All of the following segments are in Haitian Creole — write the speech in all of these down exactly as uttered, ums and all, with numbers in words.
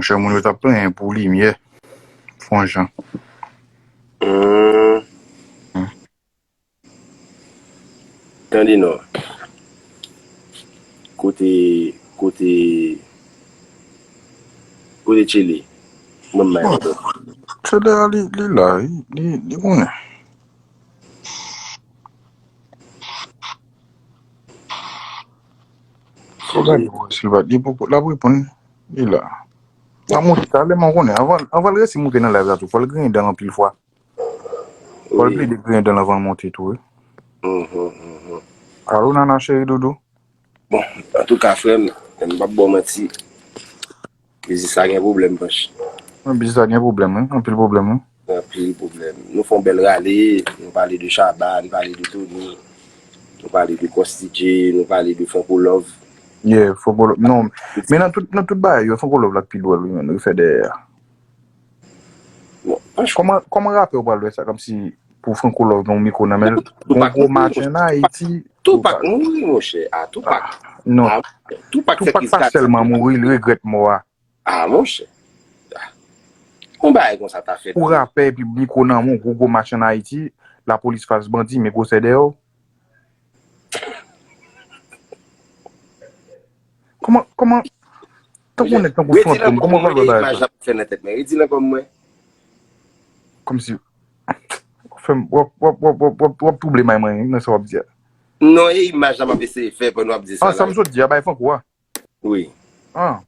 Chè, moun yo t ap plenyen pou limyè. Fon jan. Hmm. Tande non. Kote, kote, kote Tchele? Mwen m bay yon bò. Tchele a, li, li la, li, li, li konnen. Fò gade pou si l pa, li poko, l ap reponn, li la. L ap monte talè, men w konnen, anvan, anvan l resi monte nan live la tou, fò l griyen dan l anpil fwa. Fò l plede griyen dan l anvan l monte tou, wi. Alo, Nana cheri doudou. Bon, antouka, frè m, m p ap ba w manti. Biznis la gen pwoblèm, panch. Wi, biznis la gen pwoblèm, wi. Anpil pwoblèm, wi. Anpil pwoblèm. Nou fè yon bèl rale, nou pale de Shabba, nou pale de Tony, nou pale de Kòs T J, nou pale de Franco Love. Yeah, Franco Love. Non, men nan tout, nan tout bagay yo, Franco Love la k pi dwòl, wi, menm, yo fè dèyè a. Kòman, kòman rapè w pral wè sa, kòmsi pou Franco Love gen yon mikwo nan men l, gen yon gwo machin nan Ayiti. Tupac mouri, monchè. Ah, Tupac. Non. Tupac pa sèlman mouri, li regrèt mò a. Ah, monchè. Yon bagay konsa ta fèt. Pou rapè epi mikwo nan men w, gwo gwo machin nan Ayiti, lapolis fas bandi, men gwosè dèyè w. Kòman, kòman, tankou nèg tankou Fantòm, kòman w pral wè bagay sa? Imaj la fè nan tèt mwen. Redi l ankò mwen. Kòmsi, w ap fè m, w ap, w ap, w ap, w ap, w ap twouble may mwen nan sa w ap di a. Non, e imaj la m ap eseye fè pandan w ap di sa la. An, sa m sot di a, bay Franco a. Wi. An.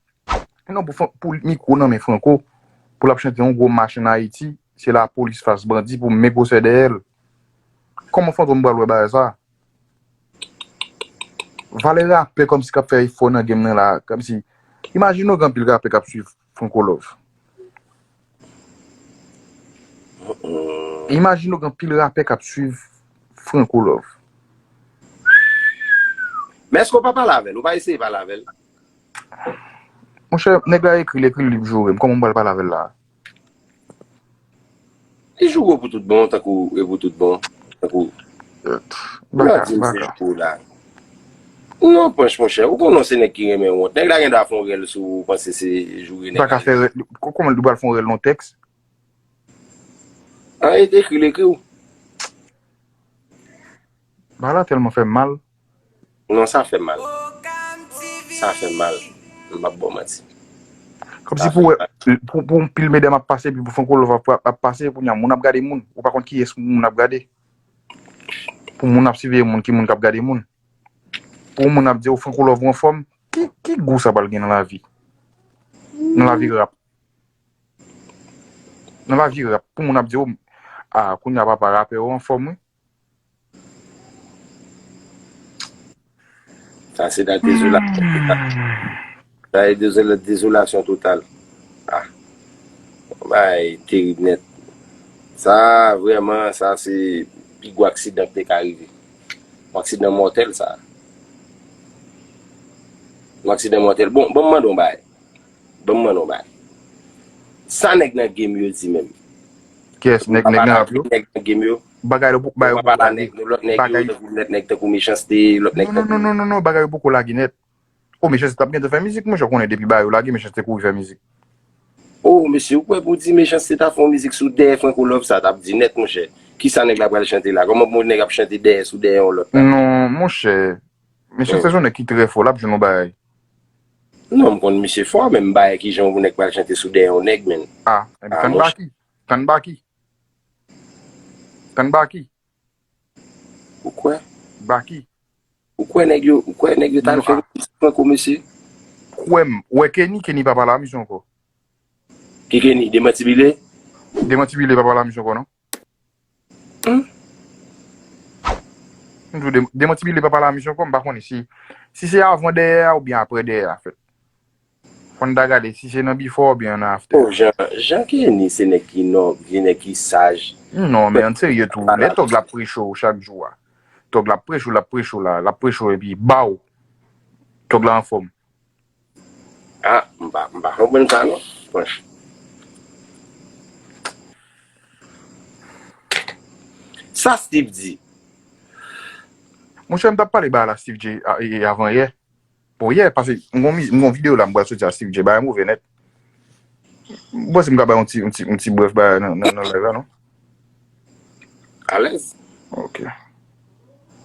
Non, pou, pou mikwo nan men Franco, pou l ap chante yon gwo machin Ayiti, se lapolis fas bandi pou men gwosè dèyè l. Kòman Fantòm pral wè bagay sa? Valè rapè kòmsi k ap fè efò nan game nan la, kòmsi, imajine w gen anpil rapè k ap swiv Franco Love. Imajine w gen anpil rapè k ap swiv Franco Love. Men èske w pa pale avè l? Ou pa eseye pale avè l? Monchè, nèg la ekri l, ekri l, li joure m. Kòman m pral pale avè l la? Li joure w pou tout bon, tankou, e pou tout bon, tankou. Baka, baka. Non, panch, monchè, ou konnen se nèg ki renmen wont. Nèg la gen dwa fè yon rèl sou ou, ou panse se joure nèg la. Baka fè rèl, kòman li pral fè yon rèl nan tèks? An, e te ekri l, ekri w. Bagay la tèlman fè m mal. Non, sa fè mal. Sa fè mal. M p ap ba w manti. Kòmsi pou wè, pou, pou yon pil medam ap pase, epi pou Franco Love ap, ap pase, kounye a, moun ap gade moun. Ou pa konn kiyès moun ap gade. Pou moun ap siveye moun, ki moun k ap gade moun. Pou yon moun ap di, "O, Franco Love ou anfòm." Ki, ki gou sa pral gen nan lavi? Nan lavi rap. Nan lavi rap. Pou moun ap di, "O, a, kounye a papa rapè yo anfòm, wi." Sa se la dezolasyon total. Sa se dezola-, dezolasyon total. Ah. Bagay terib nèt. Sa, vrèman, sa se pi gwo aksidan ki te ka rive. Yon aksidan mòtèl, sa. Yon aksidan mòtèl. Bon, bon, ban m mande w yon bagay. Ban m mande w yon bagay. Sa nèg nan game yo di menm? Kiyès nèg, nèg nan rap yo? Nèg nan game yo. Bagay yo pou, bagay yo pou pale. Nèg, lòt nèg yo, tankou nèt, nèg tankou Mechanste, lòt nèg tankou. Non, non, non, non, non, bagay yo poko lage nèt. O, Mechanste t ap gentan fè mizik, monchè, w konnen depi bagay yo lage, Mechanste kouri fè mizik. O, mesye, ou kwè pou di Mechanste ta fè yon mizik sou dèyè Franco Love, sa t ap di nèt, monchè? Kisa nèg la pral chante la? Kòman pou nèg ap chante dèyè sou dèyè yon lòt la? Non, monchè. Mechanste se yon nèg ki trè fò, l ap jwenn yon bagay. Non, m konn misye fò, men m pa wè kijan pou nèg pral chante sou dèyè yon nèg, menn. Ah, epi tann Baky. Tann Baky. Tann Baky. Ou kwè? Baky. Ou kwè nèg yo, ou kwè nèg yo t al fè mizik Franco, mesye? Kwè m, ou wè Kenny, Kenny pa pale a misye ankò. Ki Kenny? Demantibile? Demantibile pa pale a misye ankò, non. M di w, Demantibile pa pale a misye ankò, m pa konnen si, si se avan dèyè a oubyen apre dèyè a fèt. Fò n ta gade si se nan before oubyen nan after. O, Jan, Jan Kenny se nèg ki nòb, se nèg ki saj. Non, men ann serye tou, lè tòg la ap preche w chak jou a. Tòg la ap preche w, l ap preche w la, l ap preche w epi baw. Tòg la anfòm. Ah, m pa, m pa konprann sa non. Franch. Sa Steve di? Monchè, m t ap pale bagay la Steve J a, e, avan yè. Bon, yè, paske m gon, m gon videyo la m pral soti a Steve J, bagay move nèt. M panse m ka bay yon ti, yon ti, yon ti brèf bagay nan, nan, nan live la, non? Alèz. Ok.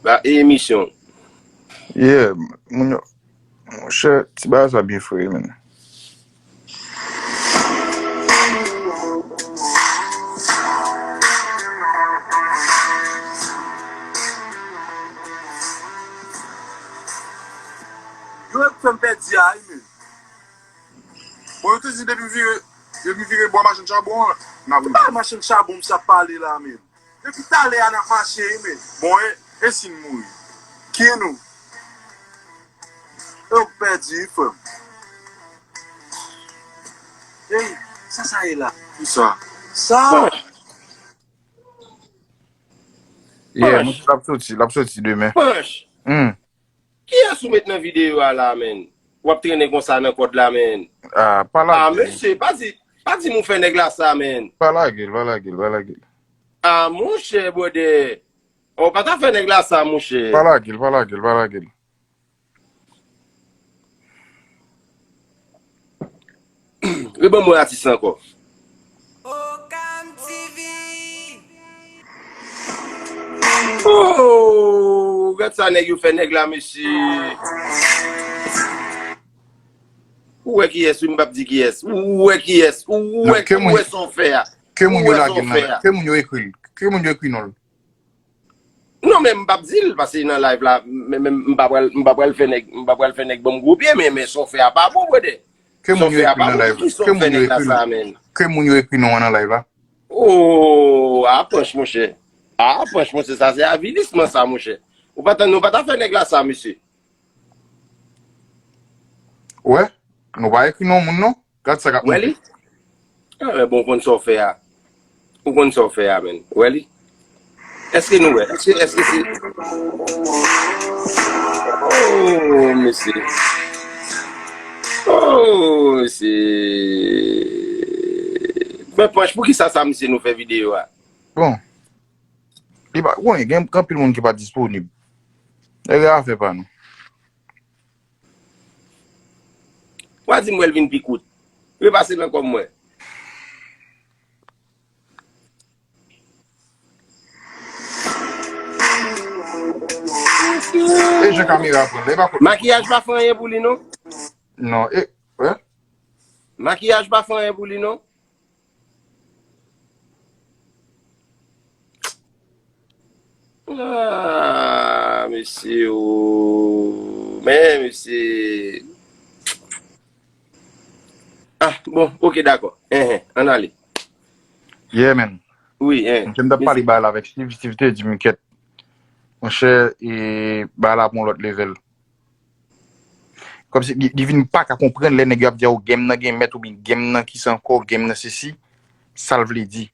Ba, e emisyon. Yeah, moun yo, monchè, ti bagay sa byen fre, men. Yo, e fè m pèdi a, wi, men. Bon, yo te di depi vire, depi vire bò machin chabon an, n ap rive. Ki bagay machin chabon misye ap pale la, men? Depi talè a n ap mache, wi, men. Bon, e, e si n mouri? Ki nou? E w pèdi, wi, frè m. Ey, sa sa ye la? Ki sa? Sa! Yeah, mwen l ap soti, l ap soti demen. Panch! Hmm. Kiyès ou met nan videyo a la, men? W ap trennen konsa nan kòd la, men. Ah, pa Ah, lage. Mesye, pa di, pa di m ou fè nèg la sa, men. Pa lage l, pa lage l, pa lage l. Ah, monchè, brother. Ou pa ta fè nèg la sa, monchè. Pa lage l, pa lage l, pa lage l. Reban mwen atis la ankò. Okam T V. Oh, gad sa nèg yo fè nèg la, mesye. Ou wè kiyès, wi, m p ap di kiyès. Ou wè kiyès. Ou Non, wè, ke ou moun, wè sa w fè a. Ke moun Ou yo wè sa lage w l fè nan, a. Ke moun yo ekri l, ke moun yo ekri non l. Non, men m p ap di l, paske nan live la, men, men m pa pral, m pa pral fè nèg, m pa pral fè nèg ban m gwo pye, men, men sa w fè a pa bon, brother. Ke Sa w moun yo fè a ekri pa nan bon, live la? poukisa Ke w fè moun yo nèg la ekri sa, l? Men? Ke moun yo ekri non an nan live la? Oh, a panch, monchè. A panch, monchè, sa se avilisman sa, monchè. Ou pa ta, nou pa ta fè nèg la sa, mesye. Wè, nou pa ekri non moun non. Gad sa k ap Wè li? monte. Ah, men bon, ou konn sa w fè a. Ou konn sa w fè a, men. Wè li? Èske nou wè? Èske, èske se... Oh, mesye. Oh, mesye. Men panch, poukisa sa, mesye, nou fè videyo a? Bon. Li pa, konnen, gen anpil moun ki pa disponib. Nèg yo afè pa nou. Ou a di m wè l vin pi kout. Repase nan kò m wè. E jan kamera pran, lè pa konnen. Makiyaj pa fè anyen pou li, non? Non, e, wè. Makiyaj pa fè anyen pou li, non? Ah, mesye, oh. Men, mesye. Ah, bon, ok, dakò. Enhen, ann ale. Yeah, man. Wi, en. Monchè, m t ap pale bagay la avèk Steve, Steve te di m kèt. Monchè, e bagay la pran lòt level. Kòmsi li, li vin pa ka konprann lè nèg yo ap di a w game nan gen mèt oubyen game nan kisa ankò, game nan sesi, sa l vle di.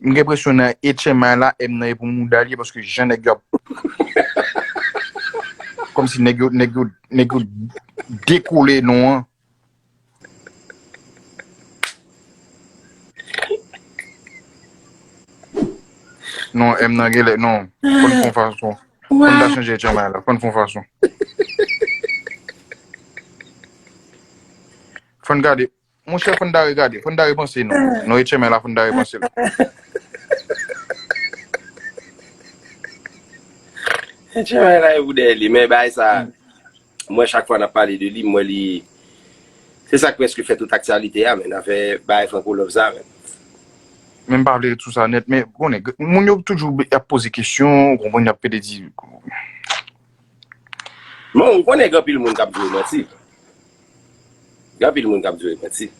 M gen enpresyon nan H M I la, M nan e pou mouda li, paske jan nèg yo ap. Kòmsi nèg yo, nèg yo, nèg yo dekole non an. Non, M nan genlè, non. Fò n fè yon fason. Fò n ta chanje H M I la. Fò n fè yon fason. Fò n gade. Monchè, fò n ta regade. Fò n ta repanse non. Non, H M I la, fò n ta repanse l. H M I la e pou dèyè li. Men bagay sa, mwen, chak fwa n ap pale de li, m wè li. Se sa k prèske fè tout aktyalite a, men afè bagay Franco Love sa, men. Men m pa vle ret sou sa nèt, men konnen, moun yo toujou ap poze kesyon, ou konprann, y ap pede di. Bon, ou konnen gen anpil moun k ap di w manti. Gen anpil moun k ap di w manti.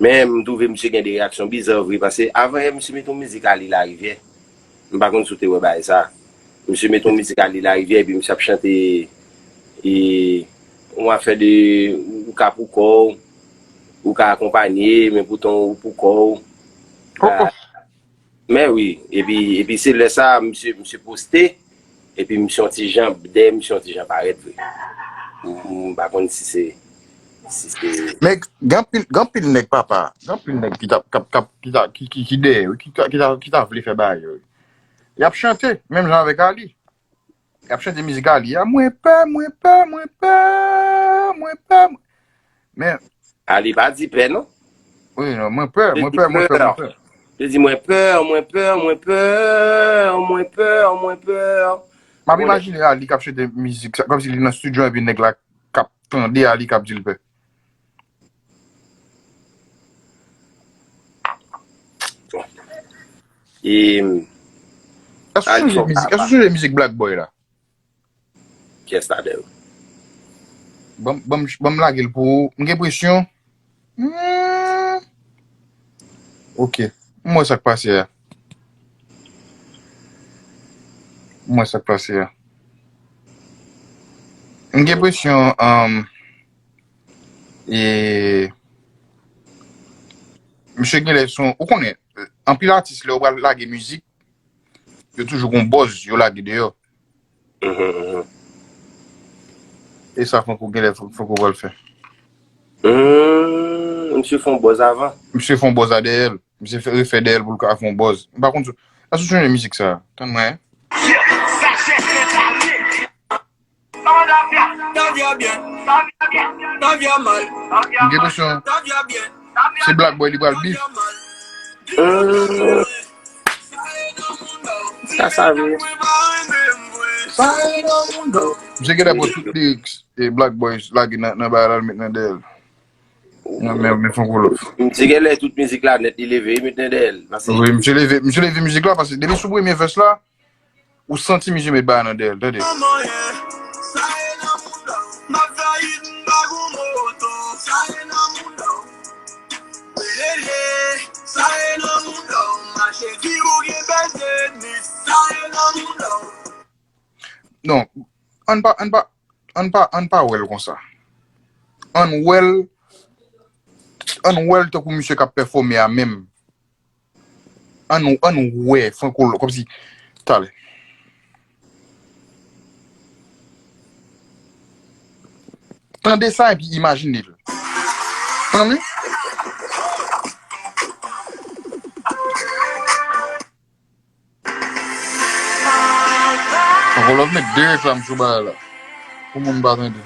Men m twouve misye gen de reyaksyon biza vre, paske avan yè misye mete yon mizik a li Larivyè. M pa konn si w te wè bagay sa. Misye mete yon mizik a li Larivyè, epi misye ap chante e, yon afè de ou ka pou kò w, ou ka akonpanye, men poutan ou pou kò w. Oh, oh. Men wi, epi, epi se lè sa, misye, misye poste, epi misye yon ti jan, dèyè misye yon ti jan parèt vre. M, m pa konn si se, si se Men gen anpil, gen anpil nèg papa, gen anpil nèg ki ta, k ap, k ap, ki ta, ki, ki, ki dèyè, wi, ki, ki ta, ki ta vle fè bagay yo. Y ap chante, menm jan avèk Ali. Y ap chante mizik Ali a, mwen pè, mwen pè, mwen pè, mwen pè. Men, Ali pa di pè, non. Wi, non, mwen pè, mwen pè, mwen pè, mwen pè. Li di, mwen pè, mwen pè, mwen pè, mwen pè, mwen pè. M ap imajine Ali k ap chante mizik sa, kòmsi li nan estidyo epi nèg la k ap tande Ali k ap di l pè. E, Èske w sonje mizik, èske w sonje mizik Black Boy la? Kyès la dèyè? Ban m lage l pou ou. M gen enpresyon. Hmm. Ok. M wè sa k pase a. M wè sa k pase a. M gen enpresyon, um, e, misye genlè son, ou konnen, anpil atis lè yo pral lage mizik, yo toujou gon buzz yo lage deyò. E sa Franco genlè Franco pral fè. Hmm, misye fè yon buzz avan. Misye fè yon buzz a dèyè l. Misye fè refè dèyè l pou l ka fè yon buzz. M pa konn si, èske w sonje mizik sa? Tann mwen. M gen enpresyon se Black Boy li pral beef. Sa sa vre. Misye genlè pran tout lyrics e Black Boy lage nan bagay la l met nan dèyè l. Nan men men Franco Love. Misye genlè tout mizik la nèt li leve li met nan dèyè l. Paske Wi, misye leve, misye leve mizik la paske depi sou premye verse la, ou santi misye met bagay nan dèyè l, tande. Non, ann pa, ann pa, ann pa, ann pa wè l konsa. Ann wè l, ann wè l tankou misye k ap pèfòme a menm. Ann, ann wè Franco Love, kòmsi, talè. Tande sa epi imajine l. Tande? Franco Love met de reklam sou bagay la. Pou moun pa tande.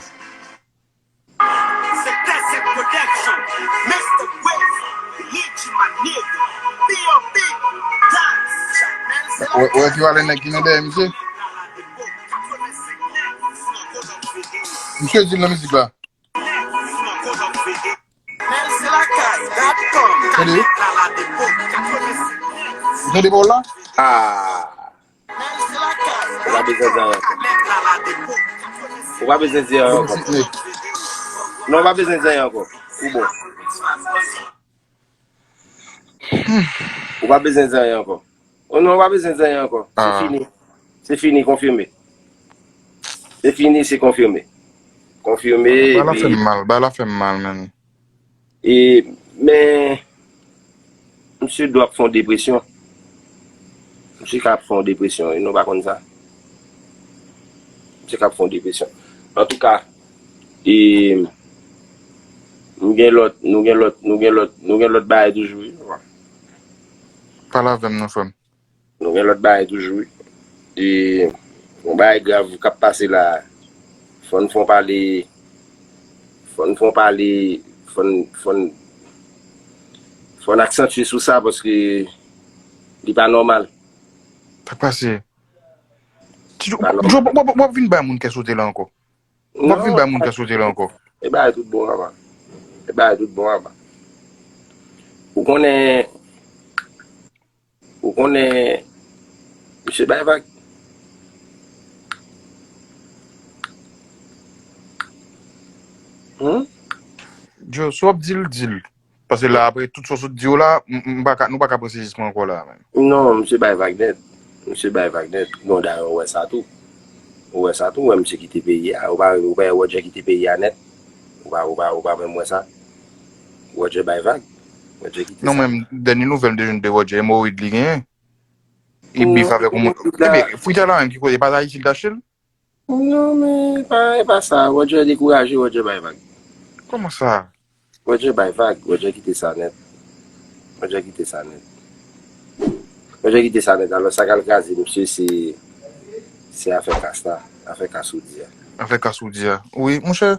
Ou wè ki valè nèg ki nan dèyè misye? Misye di l nan mizik la. Tande. Ou tande pawòl la? Ah. Ou pa bezwen di anyen ankò. Ou pa bezwen di anyen ankò. Non, ou pa bezwen di anyen ankò. Ou bon. Ou pa bezwen di anyen ankò. Oh non, ou pa bezwen di anyen ankò. Se fini. Se fini, konfime. Se fini, se konfime. Konfime. Bagay la fè m mal, bagay la fè m mal, man. E, men, misye dwe ap fè yon depresyon. Misye ka ap fè yon depresyon, wi, nou pa konn sa. Misye ka ap fè yon depresyon. Antouka, e, nou gen lòt, nou gen lòt, nou gen lòt, nou gen lòt bagay toujou, wi. Pale avè m non, frè m. Nou gen lòt bagay toujou, wi. E yon bagay grav k ap pase la. Fò n fè yon pale, fò n fè yon pale, fò n, fò n, fò n aksantye sou sa paske li pa nòmal. Sa k pase? Ti Djo, w ap vin bay moun kè sote la ankò. W ap vin bay moun kè sote la ankò. E bagay tout bon, papa. E bagay tout bon, papa. Ou konnen, Ou konnen, misye bay vag. Humm? Djo, si w ap di l, di l. Paske la, apre tout sa w sot di yo la, m, m pa ka, nou pa ka pran sezisman ankò la, menm. Non, misye bay vag nèt. Misye bay vag nèt. Bon, dayè, ou wè sa tou. Ou wè sa tou, ou wè misye kite peyi a. Ou pa, ou pa wè Roger kite peyi a nèt. Ou pa, ou pa, ou pa menm wè sa. Roger bay vag. Roger kite sa. Non, men dènye nouvèl m te jwenn de Roger, emowoyid li genyen. Li bif avèk yon moun. Ebyen, fwit la menm ki kote, pa Ayiti l t achte l? Non, men, e pa, e pa sa. Roger dekouraje, Roger bay vag. Kòman sa? Roger bay vag, Roger kite sa nèt. Roger kite sa nèt. Roger kite sa nèt. Alò, sa k al kraze misye, se, se afè kas la, afè kas ou di a. Afè kas ou di a. Wi, monchè,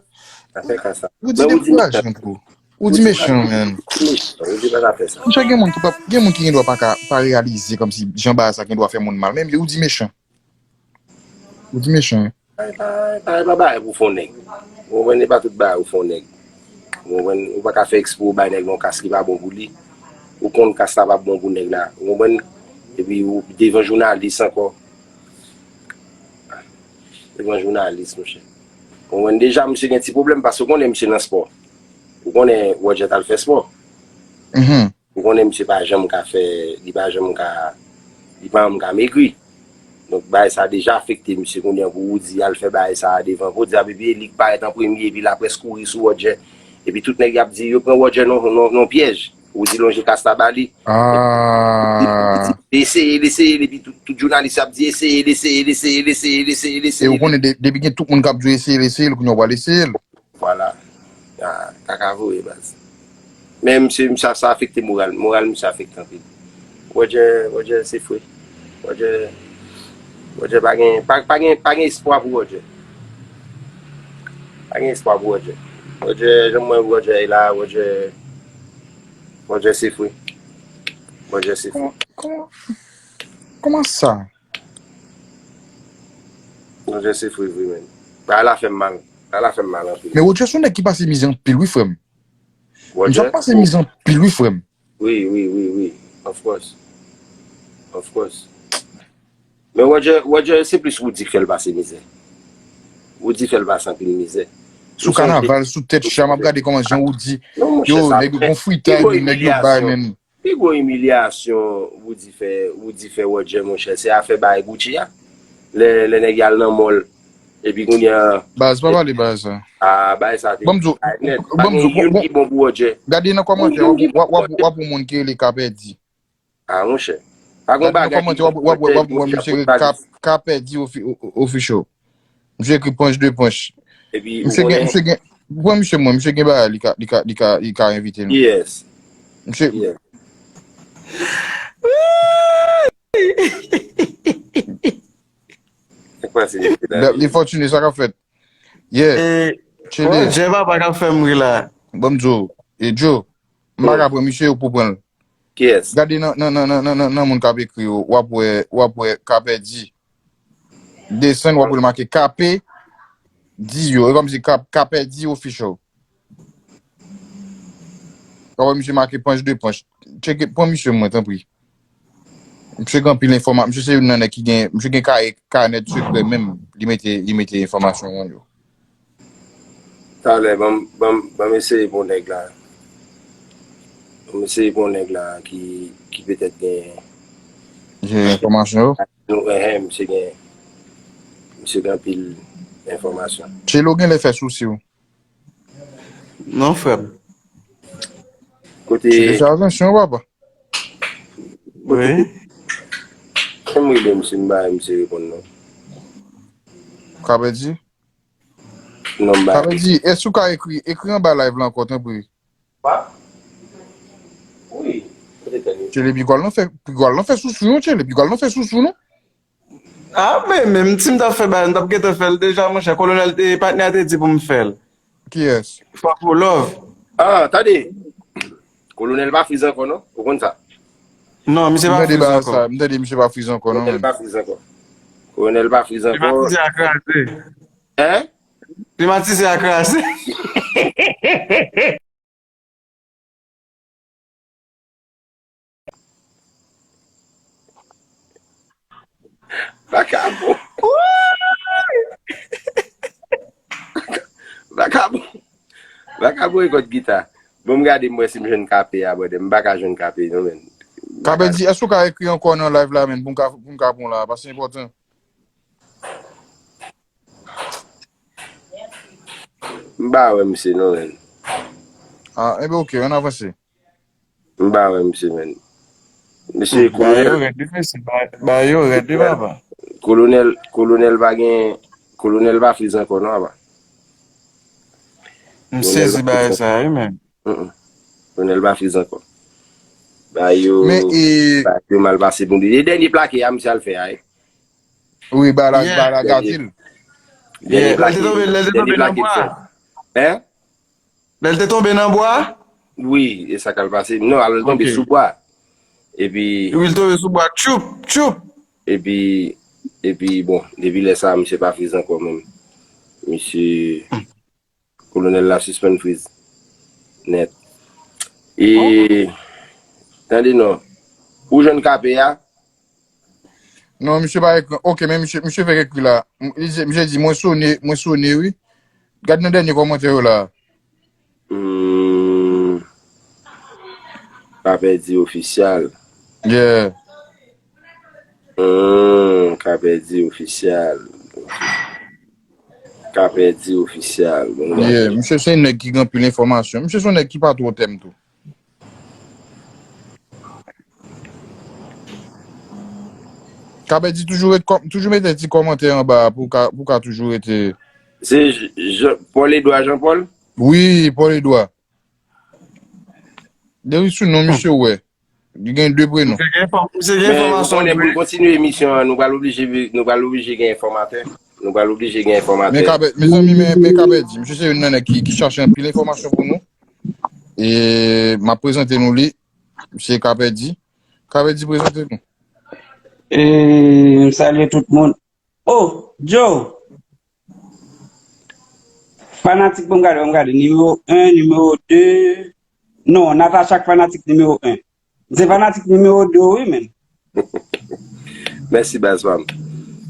Afè kas sa. Ou di dekourajan, bro. Ou di mechan, man. Ou di pa ka fè sa. Monchè, gen moun ki pa, gen moun ki gen dwa pa ka, pa reyalize kòmsi jan bagay sa gen dwa fè moun mal. Men ou di mechan. Ou di mechan. Bagay pa, bagay pa bagay pou fè yon nèg. Ou konprann, e pa tout bagay ou fè yon nèg. Ou konprann, ou pa ka fè ekspre ou bay nèg yon kas ki pa bon pou li. Ou konn kas la pa bon pou nèg la. Ou konprann? Epi ou devan jounalis ankò. Devan jounalis, monchè. Ou konprann, deja misye gen ti pwoblèm paske ou konnen misye nan spò. Ou konnen Roger t al fè spò. Ou konnen misye pa janm ka fè, li pa janm ka, li pa janm ka megri. Donk bagay sa deja afekte misye kounye a pou ou di al fè bagay sa devan podi a epi e li k parèt an premye epi laprès kouri sou Roger. Epi tout nèg y ap di yo pran Roger nan, nan, nan pyèj. Ou di lonje kas la ba li. Ah. Eseye l, eseye l, epi tout, tout jounalis ap di eseye l, eseye l, eseye l, eseye l, eseye l, eseye l. E ou konnen de- depi gen tout moun k ap di w eseye l, eseye l, kounye a w pral eseye l. Vwala. Ah, kaka vre, baz. Men misye, misye sa afekte moral. Moral misye afekte anpil. Roger, Roger se fre. Roger, Roger pa gen, pa, pa gen, pa gen espwa pou Roger. Pa gen espwa pou Roger. Roger, jan mwen Roger e la, Roger, Roger se fre. Roger se fre. Kòman, kòman, kòman sa? Roger se fre vre, men. Bagay la fè m mal. Bagay la fè m mal anpil. Men Roger se yon nèg ki pase mizè anpil, wi, frè m. Misye ap pase mizè anpil, wi, frè m. Wi, wi, wi, wi. Of course. Of course. Men Roger, Roger, se plis Roody k fè l pase mizè. Roody fè l pase anpil mizè. Sou kanaval, sou tèt cha, m ap gade kòman jan Roody. Yo, nèg yo gon fritay, nèg yo bay, men. Pi gwo imilyasyon Roody fè, Roody fè Roger, monchè, se afè bay Gucci a. Lè, lè nèg y al nan mall. Epi kounye a. Baz, pa pale bagay sa. Ah, bagay sa te. Ban m di w, ban m di w, youn ki bon pou Roger. Gade nan kòmantè, w ap wè yon moun ki rele Kapèdi. Ah, monchè. Pa gon bagay ki bon pou Roger. Gade nan kòmantè, w ap wè misye rele Kapèdi Official. Misye ekri panch de panch. Epi ou konnen. Misye gen, pran misye mwen, misye gen bagay li ka, li ka, li ka, li ka envite nou. Kiyès? Misye. Kiyès? Li fòtine, sa k ap fèt. Yeah. Chele. Djè papa k ap fè m ri la. Ban m di w. E Djo. M pa ka pran misye yo pou pran l. Kiyès? Gade nan, nan, nan, nan, nan, nan, nan moun k ap ekri yo, w ap wè, w ap wè Kapèdi. Desann, w ap wè l make Kapèdi yo. E kòmsi Kap, Kapèdi Official. W ap wè misye make panch de panch. Tcheke, pran misye mwen, tanpri. Misye gen anpil enfòma-, misye se youn nan nèg ki gen, misye gen kay, kanèt sekrè menm. Li mete, li mete enfòmasyon yo. Talè, ban m, ban m, ban m eseye pran nèg la. Ban m eseye pran nèg la ki, ki petèt gen. Gen enfòmasyon yo? Nou, enhen, misye gen, misye gen anpil enfòmasyon. Tchelo genlè fè sousi w. Non, frè m. Kote. Tchelo, fè atansyon, papa. Wi. Kòm rele misye, m ba misye reponn non. Kapèdi? Sa vle di, èske ou ka ekri, ekri anba live la ankò, tanpri? Wi. Tchele, pigwal lan fè, pigwal lan fè sousou, non, tchele, pigwal lan fè sousou, non? Ah, men, menm si m t ap fè bagay, m t ap gentan fè l deja, monchè. Kolonèl, e, patnè a te di pou m fè l. Kiyès? Fòk ou love. Ah, tande. Kolonèl pa friz ankò, non? Ou konn sa? Non, misye pa friz ankò. M tande misye pa friz ankò, non, men. Kolonèl pa friz ankò. Kolonèl pa friz ankò. Klimatize a kraze. Hein? Klimatize a kraze. Vakabon. Vakabon. Vakabon rekòt gita. Bon, m gade m wè si m jwenn kape a, brother. M pa ka jwenn kape, non, men. Kape di, èske ou ka ekri ankò nan live la, men, pou m ka, pou m ka pran la, paske se enpòtan. M pa wè misye non, men. Ah, enben, ok, ann avanse. M pa wè misye, men. Misye, kolonèl. Bagay yo rèd, wi, papa. Kolonèl, kolonèl pa gen, kolonèl pa friz ankò, non, papa. M sezi bagay sa, wi, men. Kolonèl pa friz ankò. Bagay yo, bagay yo mal pase pou li. E dènye plake a, misye al fè a, wi. Wi, ba la, ba la gade l. Yeah, lè l te tonbe, lè l te tonbe nan bwa. Hein? Lè l te tonbe nan bwa? Wi, e sa k al pase. Non, alò l tonbe sou bwa. Epi, wi, l tonbe sou bwa. Tchoup, tchoup. Epi, epi, bon, depi lè sa a, misye pa friz ankò menm. Misye, kolonèl la sispann friz nèt. E, tande non, ou jwenn kape a? Non, misye pa ekri. Ok, men misye, misye fèk ekri la. M- li di- Misye di, mwen sone, mwen sone, wi. Gad nan dènye kòmantè yo la. Hmm. Kapèdi ofisyal. Yeah. Hmm, Kapèdi ofisyal. Kapèdi ofisyal. Bon, yeah, misye se yon nèg ki gen anpil enfòmasyon. Misye se yon nèg ki pa twò tèm tou. Kapèdi toujou ret kòm- toujou mete ti kòmantè anba pou ka pou ka toujou rete. Se J- J- Paul Edouard Jean Paul? Wi, Paul Edouard. Depi sou non misye wè. Li gen de prenon. Misye gen enfò- misye gen enfòmasyon vre. Men ou konnen pou n kontinye emisyon an, nou pral oblije nou pral oblije gen enfòmatè. Nou pral oblije gen enfòmatè. Men Kapèdi, mezanmi, men men Kapèdi, misye se youn nan nèg ki ki chache anpil enfòmasyon pou nou. E m ap prezante nou li. Misye Kapèdi. Kapèdi, prezante nou. E, m salye tout moun. Oh, Joe! Fanatik, bon, m gade, m gade. Nimewo en, nimewo de. Non, Natacha k fanatik nimewo en. M se fanatik nimewo de, wi, men. Mèsi, baz pa m.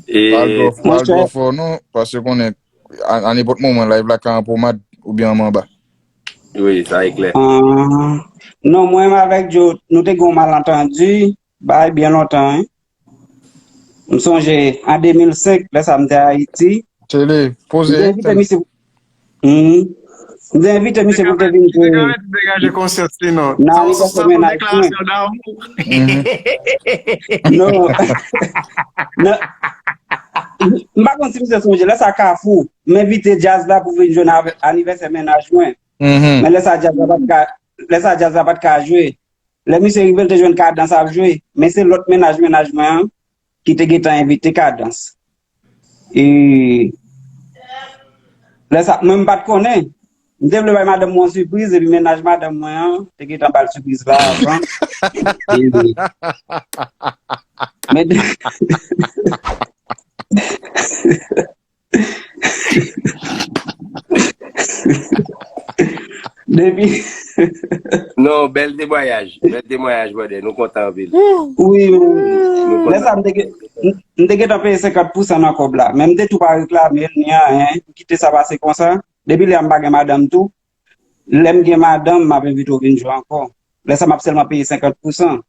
E, pral twò- pral twò fò, non, paske konnen, a, a nenpòt moman, live la ka an pomad oubyen an manba. Wi, sa e klè. Ah, non, mwen menm avèk Joe, nou te gen yon malantandi, bay byen lontan, wi. M sonje, an de mil senk, lè sa m te Ayiti. Tele, poze. M te envite misye. Hmm. M te envite misye pou l te vin jwe. Degaje konsyans li, non. Nan anivèsè mennaj mwen. Non. Non. M pa konn si misye sonje. Lè sa Kafou, m envite djaz la pou vin jwe nan anivèsè mennaj mwen. Men lè sa djaz la pa t ka, lè sa djaz la pa t ka jwe. Lè misye rive, l te jwenn Kadans ap jwe. Men se lòt mennaj, mennaj mwen an, ki te gentan envite Kadans. E lè sa, mwen m pa t konnen. M te vle bay madanm mwen yon sipriz, epi mennaj madanm mwen an te gentan ba l sipriz la avan. E, men, depi Non, bèl temwayaj. Bèl temwayaj, brother. Nou kontan anpil. Wi, wi. Lè sa, m te gen- m- m te gentan peye senkant pousan nan kòb la. Men m te tou pa reklame l, ni anyen. M kite sa pase konsa. Depi lè a m pa gen madanm tou. Lè m gen madanm, m ap envite w vin jwe ankò. Lè sa, m ap sèlman peye senkant pousan.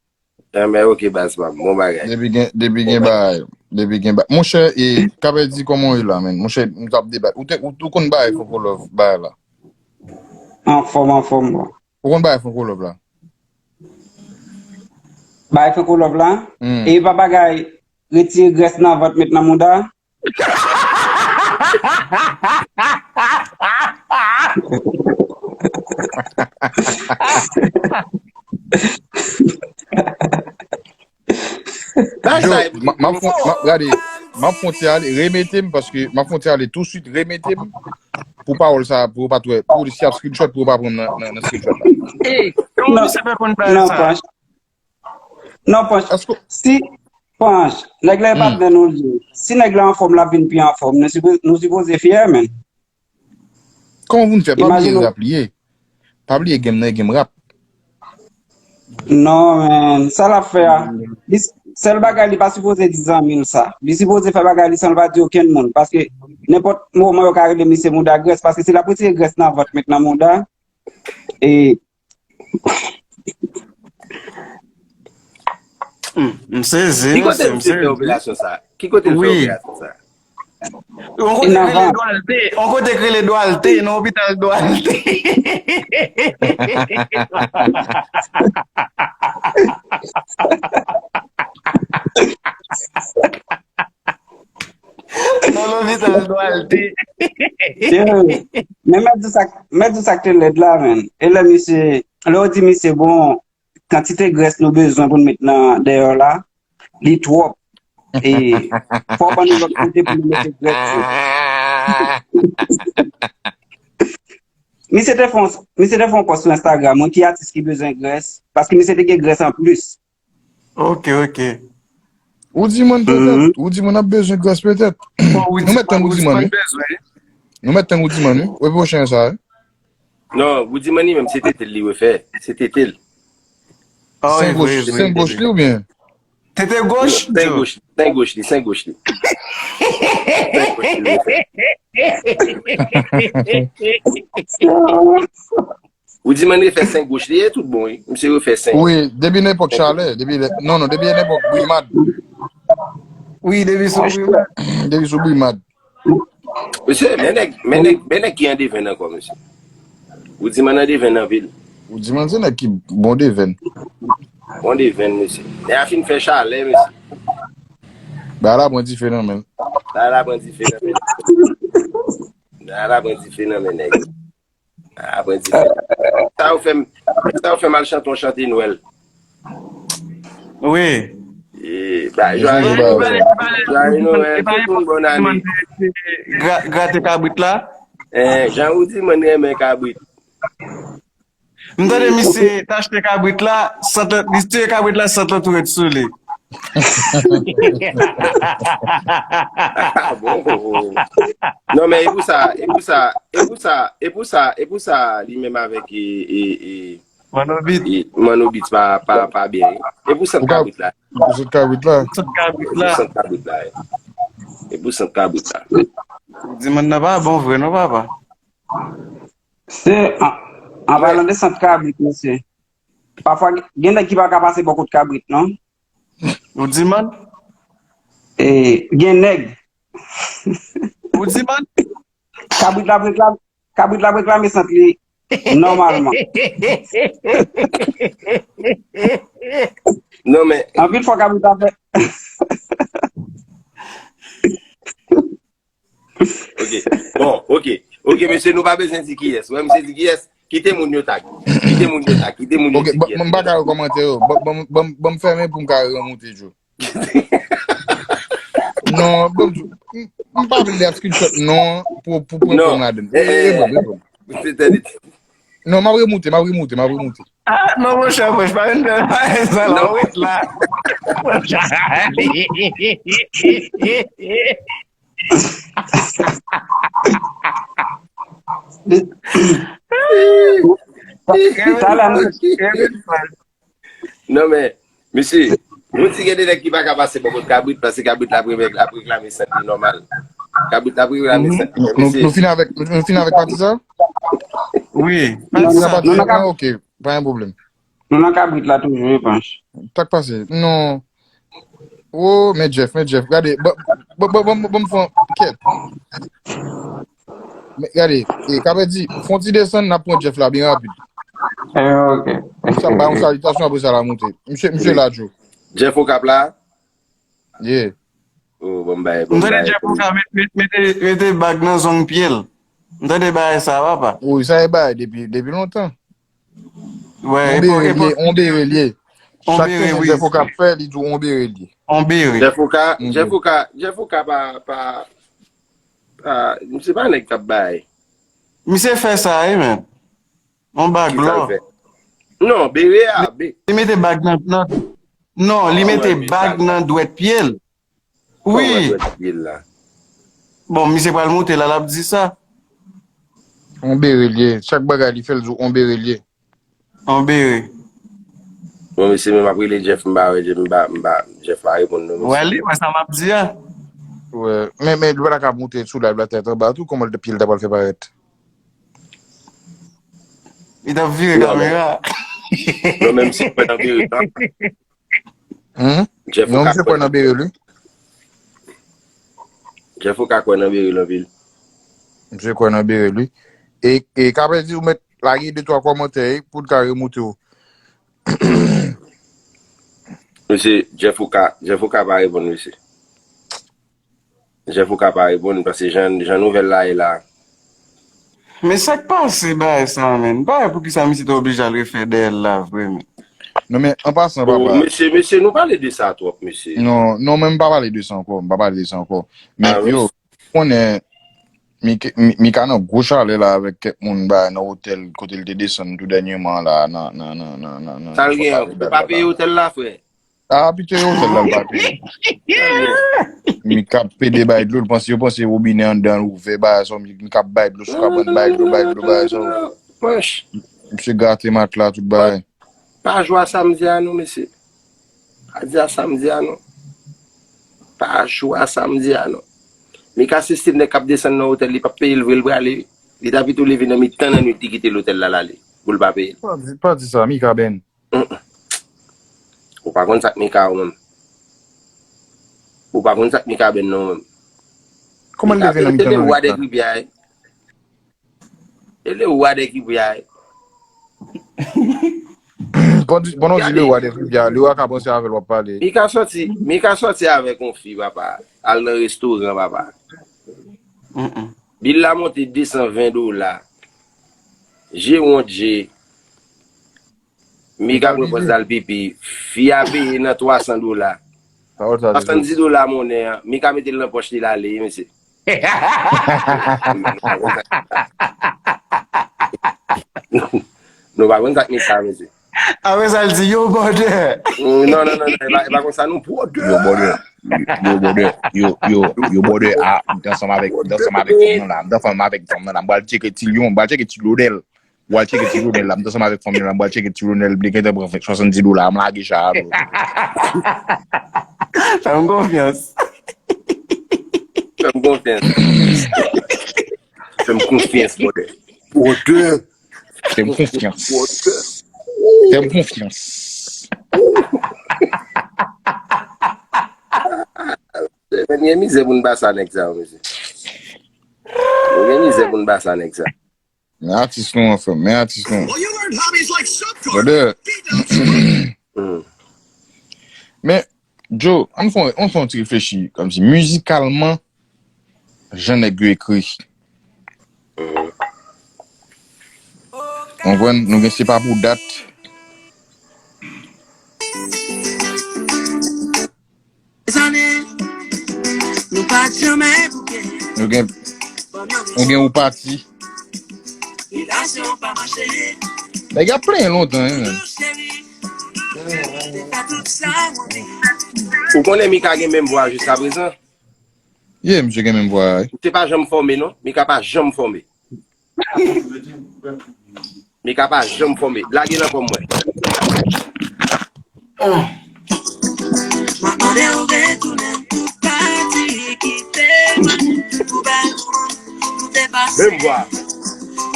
Enben, ok, baz pa m. Bon bagay. Depi gen, depi gen bagay. Depi gen bagay. Monchè, e, Kapèdi, kòman w ye la, men? Monchè, m t ap debat. Ou te, ou, ou konn bagay Franco Love, bagay la? Anfòm, anfòm, bon. Ou konn bagay Franco Love la? Bagay Franco Love la? Hmm. E pa bagay retire grès nan vant, met nan mouda? Yo, m ap fon- m ap- gade, m ap fon ti ale, remete m, paske m ap fon ti ale touswit, remete m pou pawòl sa, pou yo pa t wè, pou si y ap screenshot, pou yo pa pran m nan, nan, nan screenshot la. Ey, kòman misye fè konn bagay sa? Non, Panch. Non, Panch. Si, Panch, nèg la e patnè nou l ye. Si nèg la anfòm, l ap vin pi anfòm. Nou sipo- nou sipoze fyè, men. Kòman pou n fè? Pa bliye rap li ye. Pa bliye game nan e game rap. Non, men, sa l ap fè a, li s- sèl bagay li pa sipoze di zanmi l sa. Li sipoze fè bagay li san l pa di okenn moun. Paske nenpòt moman yo ka rele misye mouda grès. Paske si l ap retire grès nan vant, met nan mouda, e Hmm, m sezi, mesye, m sezi. Ki kote misye fè operasyon sa? Ki kote l fè operasyon sa? Yon kote k rele Dwalte, yon kote k rele Dwalte, nan lopital Dwalte. Nan lopital Dwalte. Yo, men mèt di sa, mèt di sa k te lèd la, men. E lè misye, lè yo di misye, bon, kantite grès nou bezwen pou n met nan dèyè la, li twòp. E fò w ban nou lòt kote pou nou mete grès yo. Misye te fè yon, misye te fè yon post sou Instagram, wi, ki atis ki bezwen grès, paske misye te gen grès an plis. Ok, ok. Ou di mwen petèt, ou di mwen ap bezwen grès petèt. Nou mèt tann ou di mwen, wi. Nou mèt tann ou di mwen, wi. Wè pwochen sa, wi. Non, Woodyman li menm se tete l li refè. Se tete l. Ah, Sen wi, goch, wi, wi. Sen goch li oubyen? Tete goch, Sen goch li, sen goch li, sen goch li. Sen goch li refè. Woodyman refè sen goch li, e tout bon, wi. Misye refè sen. Wi, depi nenpòt chalè, depi lè, non, non, depi nenpòt brimad, wi, depi sou brimad. Depi sou brimad. Mesye, men nèg, men nèg, men nèg ki an devenn ankò, mesye. Woodyman an devenn anpil. Woodyman se nèg ki bon devenn. Bon devenn, mesye. Nèg a fin fè chalè, mesye. Ba la pran dife nan men. La, la pran dife nan men. La, la pran dife nan men, nèg. La, la pran dife. Sa yo fè m, sa yo fè m al chante yon chante Nwèl. Wi. E, ba, jwaye Nwèl. Jwaye Nwèl, tout moun bòn ane. Gra- Grate kabrit la. Eh, Jan Woodyman renmen kabrit. M tande misye t achte kabrit la, sant lan, li tiye kabrit la, sant lan tou ret sou li. Ah, bon. Non, men e pou sa, e pou sa, e pou sa, e pou sa, e pou sa, li menm avèk e, e, e, Manobit. e Manobit pa, pa, pa byen. E pou sant kabrit la. Pou sant kabrit la. Sant kabrit E pou la. Sant kabrit la. E pou sant kabrit la. Di moun nan pa bon vre, non, papa. Se, an, an palan de sant kabrit, mesye. Pafwa, gen nèg ki pa ka pase bò kot kabrit, non? Ou di man? E, gen nèg. Ou di man? Kabrit la ap reklame, kabrit la ap reklame sant li nòmalman. Non, men, Anpil fwa kabrit la fè. ok. Bon, ok. Ok, mesye, nou pa bezwen di kiyès. Wè, misye di kiyès. Kite moun yo tag. Kite moun yo tag. Kite moun yo Ok, di ban- kiyès. ban m pa ka wè kòmantè yo. Ban- ban- Ban ban m fèmen pou m ka remonte, Djo. Non, ban m di, m m pa vle screenshot non pou pou pran Non. kòm ladan. Eh, E, e, eh. ban m, e, ban m. Se tande. Non, m ap remonte, m ap remonte, m ap remonte. Ah, non, monchè, monchè, pa vin fè sa la, Non. ou ret la. Talè, Non, men, mesye, nou di gen de nèg ki pa ka pase bò kot kabrit, paske kabrit la ap reklame sant li nòmal. Kabrit la ap reklame sant li. Nou, nou, nou fin avèk, nou, nou fin avèk pati sa? Wi. Non, Nou non, nan pati nou sa? nan kab- Ah, ok, pa gen pwoblèm. Nou nan kabrit la toujou, Epanch. Sa k pase? Non. Oh, men Jeff, men Jeff. Gade, ban ban ban ban ban m fè yon kèt. Men gade, e, ka vle di, fè yon ti desann, n ap pran Jeff la byen rapid. Eh, ok. Sa ba yon salitasyon, apre sa l a monte. Misye, misye la, Djo. Jeff Okap la? Yeah. Oh, bon, bay, M tande Jeff Okap met- met- mete mete bag nan zong pye l. M tande bagay sa, papa. Wi, sa e bay depi, depi lontan. Wè, On bere l ye, on bere l ye. On Chak bere, kesyon wi. Jeff Okap fè, li di on bere l ye. On bere. Jeff Okap, Ok. Jeff Okap, Jeff Okap pa, pa, pa, se pa nèg k ap bay. Misye fè sa, wi, men. On bag Ki sa l lò. Fè? Non, bere a, be. Li mete bag nan, nan non, li Ah, mete wè, bag sa. Nan dwèt pye l. Kòman Wi. Dwèt pye l la? Bon, misye pral monte la, l ap di sa. On bere l ye. Chak bagay li fè, l di on bere l ye. On bere. Bon, mesye, men m ap rele Jeff, m pa wè Jeff, m pa, m pa, Jeff pa reponn non, Wè mesye. Li, wè sa m ap di a. Wè. Men, men, li pa ta ka monte sou live la tèt anba tou, kòman l te, pye l ta pral fè parèt? Li t ap vire Non, men- kamera. Non, menm si kwè nan bere, non. Hmm? Jeff Non, Okap misye kwè nan bere l, wi. Jeff Okap kwè nan bere l anpil. Misye kwè nan bere l, wi. E, e ka vle di ou mèt lage de twa kòmantè, wi, pou l ka remonte w. Mesye, Jeff Okap, Jeff Okap pa reponn, mesye. Jeff Okap pa reponn, paske jan, jan nouvèl la ye la. Men sa k pase bagay sa, menn? M pa wè poukisa misye te oblije al refè dèyè l la, vre, menn. Non, men, an pasan, Oh, papa. Mesye, mesye, nou pale de sa twòp, mesye. Non, non, men m pa pale de sa ankò. M pa pale de sa ankò. Men, Ah, wi. Yo, konnen, Mika, Mi- Mika nan gwo chalè la avèk kèk moun ba nan otèl kote l te desann tou dènyèman la nan nan nan nan nan nan Sa l gen an? Yo pa peye otèl la, frè. Ah, pito e otèl la l pa peye. Mika ap pede bay dlo, l panse yo panse wobinè anndan l ouvè bagay sa, Mika ap bay dlo sou kabann, bay dlo, bay dlo, bagay sa. Manch, Misye gate matla tout bagay. Pa jwe a sa m di a non, mesye. Pa di a sa m di a non. Pa jwe a sa m di a non. Mika se stil nèg k ap desann nan otèl, li p ap peye l vre, l prale. Li ta pito leve nan mitan nan nwit, li kite lotèl la, l ale. Pou l pa peye l. Pa di, pa di sa, Mika Ben. Ou pa konn sa k Mika ou menm. Ou pa konn sa k Mika Ben non menm. Kòman l leve nan mitan nan nwit la? E le wa de kribya e. E le wa de kribya e. Pandan w di le wa de kribya, le wa ka panse avè l w ap pale. Mika sòti, Mika sòti avèk yon fi, papa. Al nan restoran, papa. Bil la monte de san ven dola. Je wont je. Mika pran pòz al pipi. Fi a peye nan twa san dola. Swasanndis dola monnen an. Mika mete l nan pòch li, l ale, mesye. Nou pa konn sa k Mika, mesye. Apre sa, l di, yo, bòdè. Non, non, non, non, e pa konsa, nou, bòdè. Yo, bòdè. Yo, bòdè. Yo, yo, yo, bòdè. Ah, m t ansanm avèk, m t ansanm avèk fanm nan la. M t ansanm avèk fanm nan la. M pral tcheke ti lyon, m pral tcheke ti lodèl. M pral tcheke ti lodèl la. M t ansanm avèk fanm nan la. M pral tcheke ti lodèl. M te gentan pran swasanndis dola. M lage chay a. Fè m konfyans. Fè m konfyans. Fè m konfyans, bòdè. Bòdè. Fè m konfyans. Fè m konfyans. Men gen mizè pou n pase a nèg sa yo, mesye. Nou gen mizè pou n pase a nèg sa. Men atis nou an, frè m. Men atis nou. Bòdè. Men, Joe, ann fè, ann fè yon ti reflechi, kòmsi mizikalman, jan nèg yo ekri. Konprann? Nou gen se pa pou dat. Zannen, nou pa t janmen bouke. Nou gen, nou gen ou pati. Relasyon pa mache. Nèg ap plenyen lontan, wi, men. Cheri, te fè tout sa mwen di. Ou konnen Mika gen menm vwa jiska prezan? Ye, misye gen menm vwa a, wi. Misye pa janm fòme, non. Mika pa janm fòme. Mika pa janm fòme. Lage l ankò mwen. Mwen mande w retounen pou pati kite mwen, pou bay mwen, pou te pase. Menm vwa.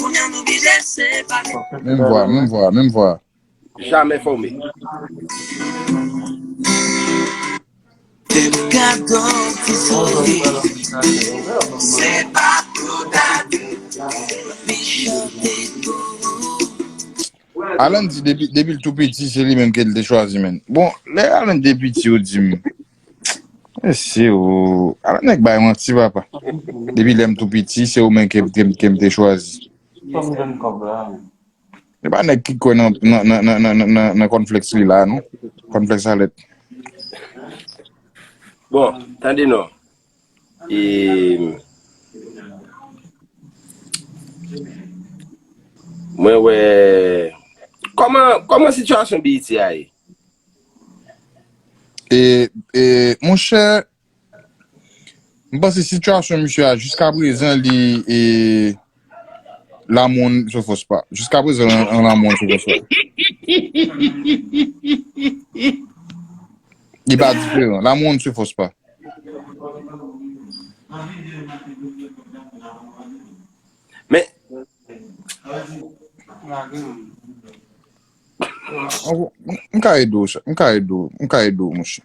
Kounye a nou blije separe. Menm vwa, menm vwa, menm vwa. Jamè fòme. Fè m kado ti souri. Se pa pou date. Li chante pou ou. Alan di depi, depi l tou piti, se li menm ke l te chwazi, men. Bon, lè Alan te piti, ou di m. Mesye, o. Alan nèg bay manti, papa. Depi lè m tou piti, se ou menm ke, ke, ke m te chwazi. Fò m jwenn kòb la, men. Se pa nèg ki kwè nan, nan, nan, nan, nan, nan, nan kònflèks li la, non. Kònflèks alèt. Bon, tande non. E, mwen wè, kòman, kòman sitiyasyon B E T a ye? E, e, monchè, m panse sitiyasyon misye a, jiska prezan, li, e, l'amour ne se force pas. Jiska prezan, an, l'amour ne se force pas. Li pa diferan. L'amour ne se force pas. Men, M ka ede w, sa. M ka ede w. M ka ede w, monchè.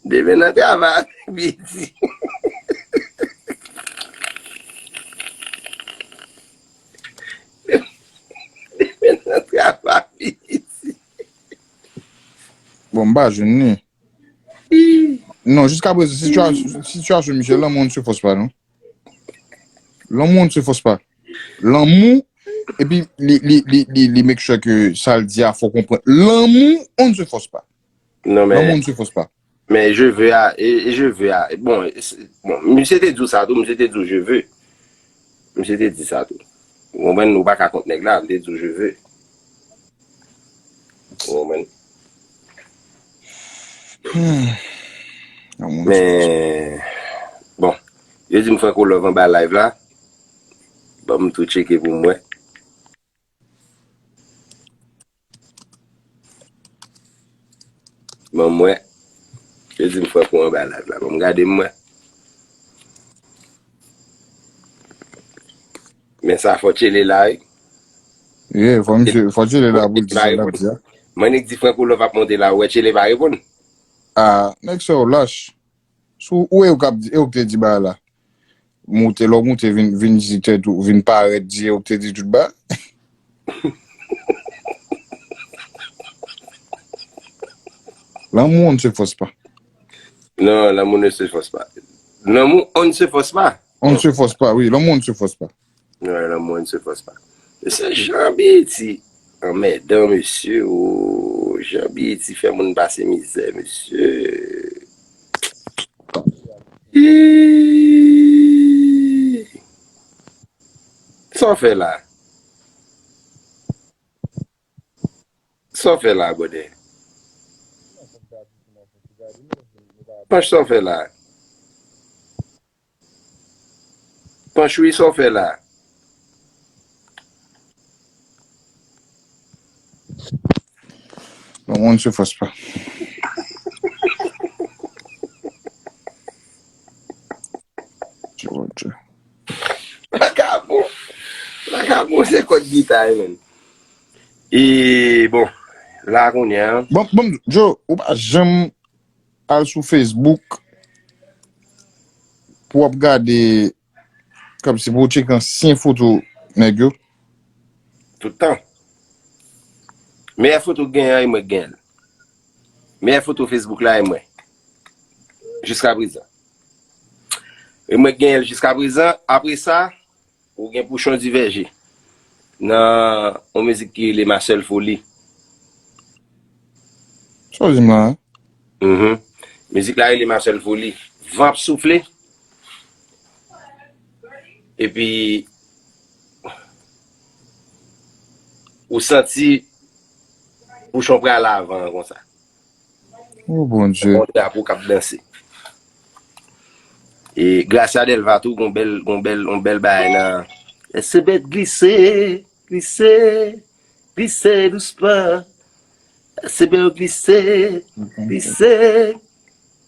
Demen nan travay avèk Biti. Demen nan travay avèk Biti. Bon, m pa jwenn li. Non, jiska prezan, sitiyasyon, sitiyasyon misye, l'amour ne se force pas, non. L'amour ne se force pas. Lanmou, epi li, li, li, li, li make sure ke sa l di a, fò w konprann. L'amour, on ne se force pas. Non, L'amour men, ne se force pas. Men je veux a, e, e je veux a, bon, e se, bon, misye te di w sa tou, misye te di w je veux. Misye te di sa tou. Ou konprann, ou pa ka kont nèg la, li te di w je veux. Ou konprann? Hmm. Men, bon, yo di m Franco Love anba live la. Ban m tou tcheke pou m wè. Ban m wè. Yo di m Franco anba live la. Ban m gade m wè. Men sa fò Tchele la, wi. Yeah, fò misye, fò Tchele la pou l di sa l ap di a. Mannik di Franco Love ap monte la, ou wè Tchele pa reponn. Ah, nèg sa yo lach. Sou, ou e ou k ap di, e ou k te di bagay la. Moute, lè w moute vin, vin di tèt ou, vin parèt di e ou k te di tout bagay. L'amour, on ne se force pas. Non, l'amour ne se force pas. L'amour, on ne se force pas. On ne se force pas, oui. L'amour, on ne se force pas. Ouais, l'amour, on ne se force pas. Mesye, Jan Biyeti anmèdan, mesye. Oh, Jan Biyeti fè moun pase mizè, mesye. Ih. Sa w fè la? Sa w fè la, brother? Panch, sa w fè la? Panch, wi, sa w fè la? Non, on ne se force pas. Dye, Bondye. Vakabon. Vakabon, se kòd gita, wi, menm. E, bon, la kounye a. Bon, bon, Joe, ou pa janm al sou Facebook pou w ap gade, kòmsi pou w tcheke ansyen foto nèg yo? Tout tan. Meyè foto k genyen an, e mwen k genyen l. Meyè foto Facebook la, e mwen. Jiska prezan. E mwen k genyen l jiska prezan. Apre sa, ou gen Pouchon Divèje nan yon mizik ki rele Ma Seule Folie. Sa w di m la? Mhm. Mizik la rele Ma Seule Folie. Van ap soufle. Epi, ou santi Pouchon pral avan an konsa. Oh, Bondye. Yon drapo k ap danse. E Gracia Delva tou, gon bèl, gon bèl, gon bèl bagay nan. Lèse bèt glise, glise, glise dousman. Lèse bèt glise, glise,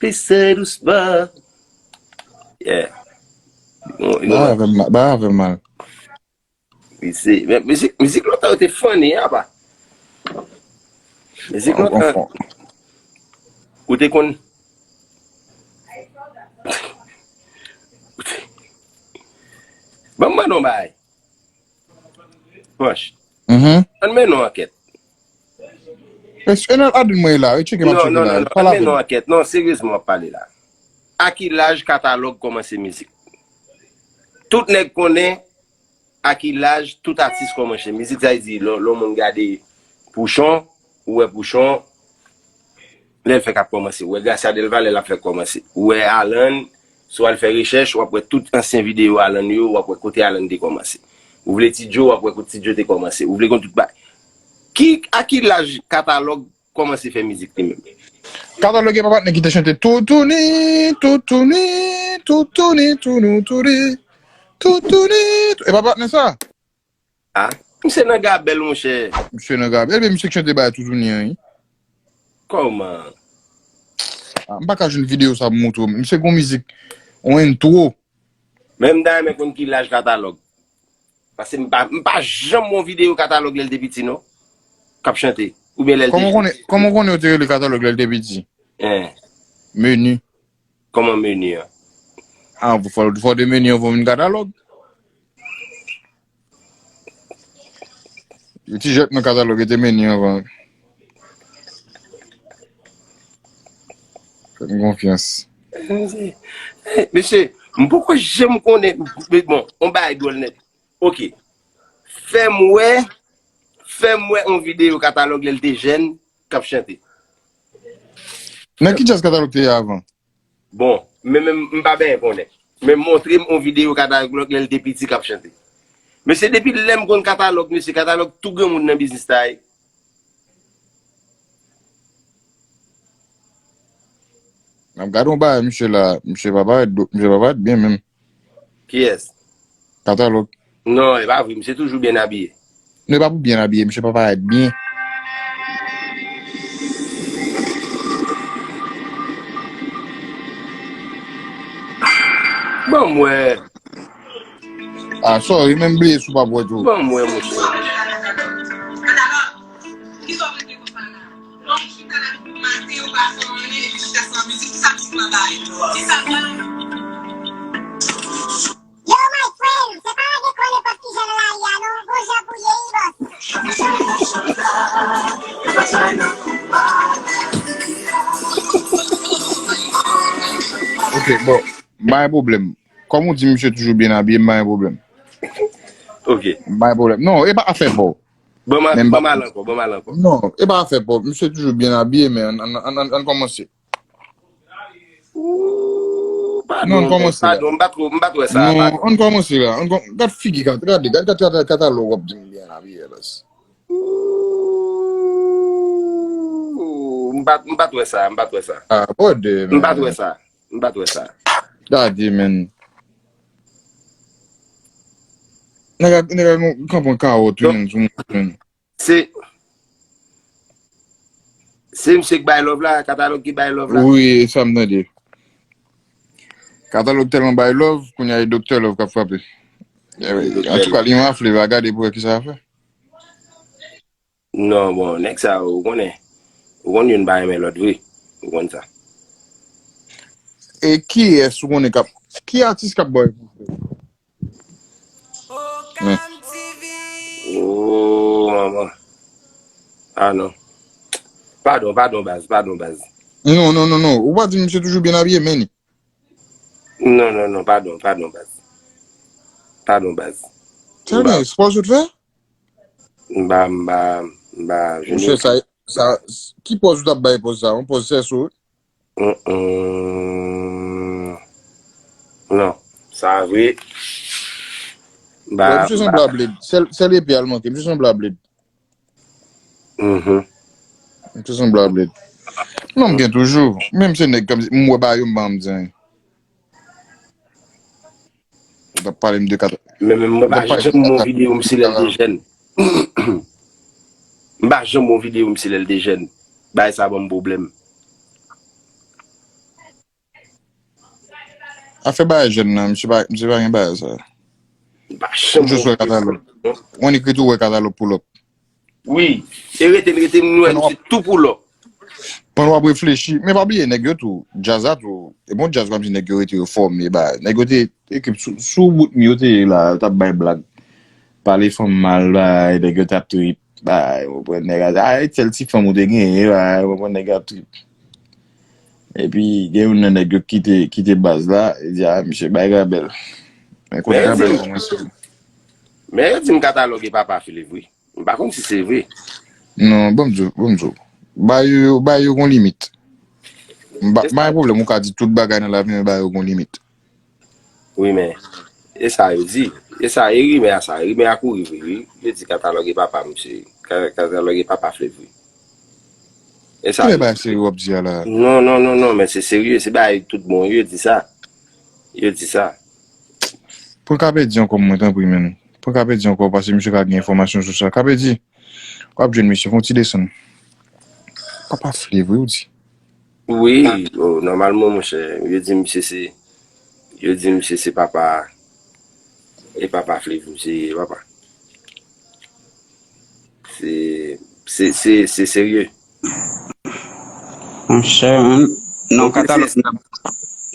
glise dousman. Yeah. Ba avè m mal, ba avè m mal. Li se, men mizik, mizik lontan yo te funny, apa. Mizik lontan. Ou te konn. Ban m mande yon bagay. Panch. Mhm. Ann mennen yon ankèt. Enèl Adin mwen la, wi, tcheke m ap tcheke la. Non, non, non, non, ann mennen yon ankèt. Non, seryezman w ap pale la. A ki laj Katalòg kòmanse mizik? Tout nèg konnen a ki laj tout atis kòmanse mizik, sa vle di, lè, lè yon moun gade Pouchon, ou wè Pouchon, lè l fèk ap kòmanse. Ou wè Gracia Delva, lè l ap fèk kòmanse. Ou wè Alan, si w al fè rechèch, w ap wè tout ansyen videyo Alan yo, w ap wè kote Alan te kòmanse. Ou vle Ti Djo, w ap wè kote Ti Djo te kòmanse. Ou vle konn tout bagay. Ki, a ki laj Katalòg kòmanse fè mizik li menm? Katalòg e pa patnè ki te chante Toutouni, toutouni, toutouni, tounou, touri, toutouni, tou-, e pa patnè sa? Ah, misye nan gabèl, monchè. Misye nan gabèl, ebyen misye k chante bagay Toutouni an, wi. Kòman? Ah, m pa ka jwenn videyo sa pou m montre w. Misye gon mizik, on entwo. Men m ta renmen konn ki laj Katalòg. Paske m pa, m pa janm wè yon videyo Katalòg lè l te piti, non. K ap chante. Oubyen lè l te jèn. Kòman w konnen, kòman w konnen yo te rele Katalòg lè l te piti? Hein. Meni. Kòman Meni an? Ah, fò, fò te Meni anvan w vin Katalòg. Yo ti jèt nan Katalòg, yo te Meni anvan. Fè m konfyans. Eh, mesye, m poko janm konnen, bon, on bagay dwòl nèt. Ok. Fè m wè, fè m wè on videyo Katalòg lè l te jèn, k ap chante. Nan ki djaz Katalòg te ye avan? Bon, men menm m pa byen konnen. Men montre m yon videyo Katalòg lè l te piti k ap chante. Mesye, depi lè m konn Katalòg, mesye, Katalòg tou granmoun nan biznis la ye. M ap gade yon bagay, misye la, misye pa parèt, misye pa parèt byen menm. Kiyès? Katalòg. Non, e pa vre, misye toujou byen abiye. Non, e pa pou byen abiye, misye pa parèt byen. Ban m wè. Ah, sorry, menm bliye si w pa p wè tou. Ban m wè, monchè. Yo, my friend, se pa dekò nenpòt kijan nan lari a non, gon jan pou ye wi, bòs. Ok, bon, m pa gen pwoblèm. Kòm ou di misye toujou byen abiye, m pa gen pwoblèm. Ok. M pa gen pwoblèm. Non, e pa afè pa w. Ban m Men m pa- ban m al ankò, ban m al ankò. Non, e pa afè pa w. Misye toujou byen abiye, men ann, ann, ann, ann kòmanse. Ooh, Non, padon, kòmanse la. Padon, m pa two, m pa two sa. Non, Padon. Ann kòmanse la. Ann kòm- Gad figi kat, gade, gad, gad, gad Katalòg w ap di m byen abiye, baz. Ooh, m pa, m pa two sa, m pa two sa. Ah, bòdè, M pa man. Two sa, m pa two sa. Gade, men. Nèg a, nèg a kanpe yon kawòt, wi, men, sou moun, men. Se, se misye ki bay love la, Katalòg ki bay love la. Wi, e sa m tande. Katalòg tèlman bay love, kounye a e Doktè Love k ap frape. Eh, antouka, li yon afle, va gade pou wè ki sa a fè. Non, bon, nèg sa yo, ou konnen. Ou konn youn pa renmen lòt vre. Ou konn sa. E kiyès ou konnen k ap, ki atis k ap ba w? Men. Oh, manman. Ah, non. Padon, padon, baz, padon, baz. Non, non, non, non. Ou pa di misye toujou byen abiye, men li. Non, non, non, padon, padon, baz. Padon, baz. Trè byen, se pòz ou t fè? M ba, m ba, m ba, Monchè, sa, sa, ki pòz ou t ap bay pòz sa? Yon pòz sèso? Mm, mm. Non, sa vre. M ba, Wè, misye sanble a Bled. Sèl, sèl epi al manke. Misye sanble a Bled. Mhm. Misye sanble a Bled. Non, m gen toujou. Menm se nèg kòm si m wè ba yo, m pa janm di anyen. Ou t ap pale m de kat. Men, men mwen pa janm wè yon videyo misye lè l te jèn. M pa janm wè yon videyo misye lè l te jèn. Bagay sa ban m pwoblèm. Afè bagay jèn nan, misye pa, misye pa gen bagay sa. M pa janm Misye sou Katalòg. Mwen ekri tou wè Katalòg pull up. Wi. E rete, rete, m wè misye tou pull up. Pandan w ap reflechi, men pa bliye nèg yo tou, djaz la tou, e bon djaz kòmsi nèg yo rete yo fòme, ba, nèg yo te ekip sou, sou bout mi yo te ye la, yo t ap bay blag, pale fanm mal, ba, nèg yo t ap trip, ba, ou konprann nèg a, a, e sèl ti fanm ou te genyen, ba, ou konprann nèg yo ap trip. Epi, gen youn nan nèg yo ki te, ki te baz la, li di, a, misye, bagay la bèl. Men kote bagay la kòmanse. Men yo di m Katalòg e papa Flev wi. M pa konn si se vre. Non, ban m di w, ban m di w. Bagay yo, bagay yo gon limit. M pa, m pa gen pwoblèm, ou ka di tout bagay nan lavi, men bagay yo gon limit. Wi, men, e sa yo di. E sa, e rimè a sa. Rimè a kouri vre, wi. Yo di Katalòg e papa misye. Ka- Katalòg e papa Flev wi. E sa. Kilè bagay serye w ap di a la? Non, non, non, non, men se serye. Se bagay tout bon. Yo di sa. Yo di sa. Pran Kapèdi ankò, mwen, tanpri, menn. Pran Kapèdi ankò, paske misye ka gen enfòmasyon sou sa. Kapèdi, w ap jwenn misye, fè yon ti desann. Papa Flev wi, ou di. Wi, oh, nòmalman, monchè, yo di misye se, yo di misye se papa, e papa Flev, misye ye papa. Se, se, se, se serye. Monchè, non, katalòg m t ap,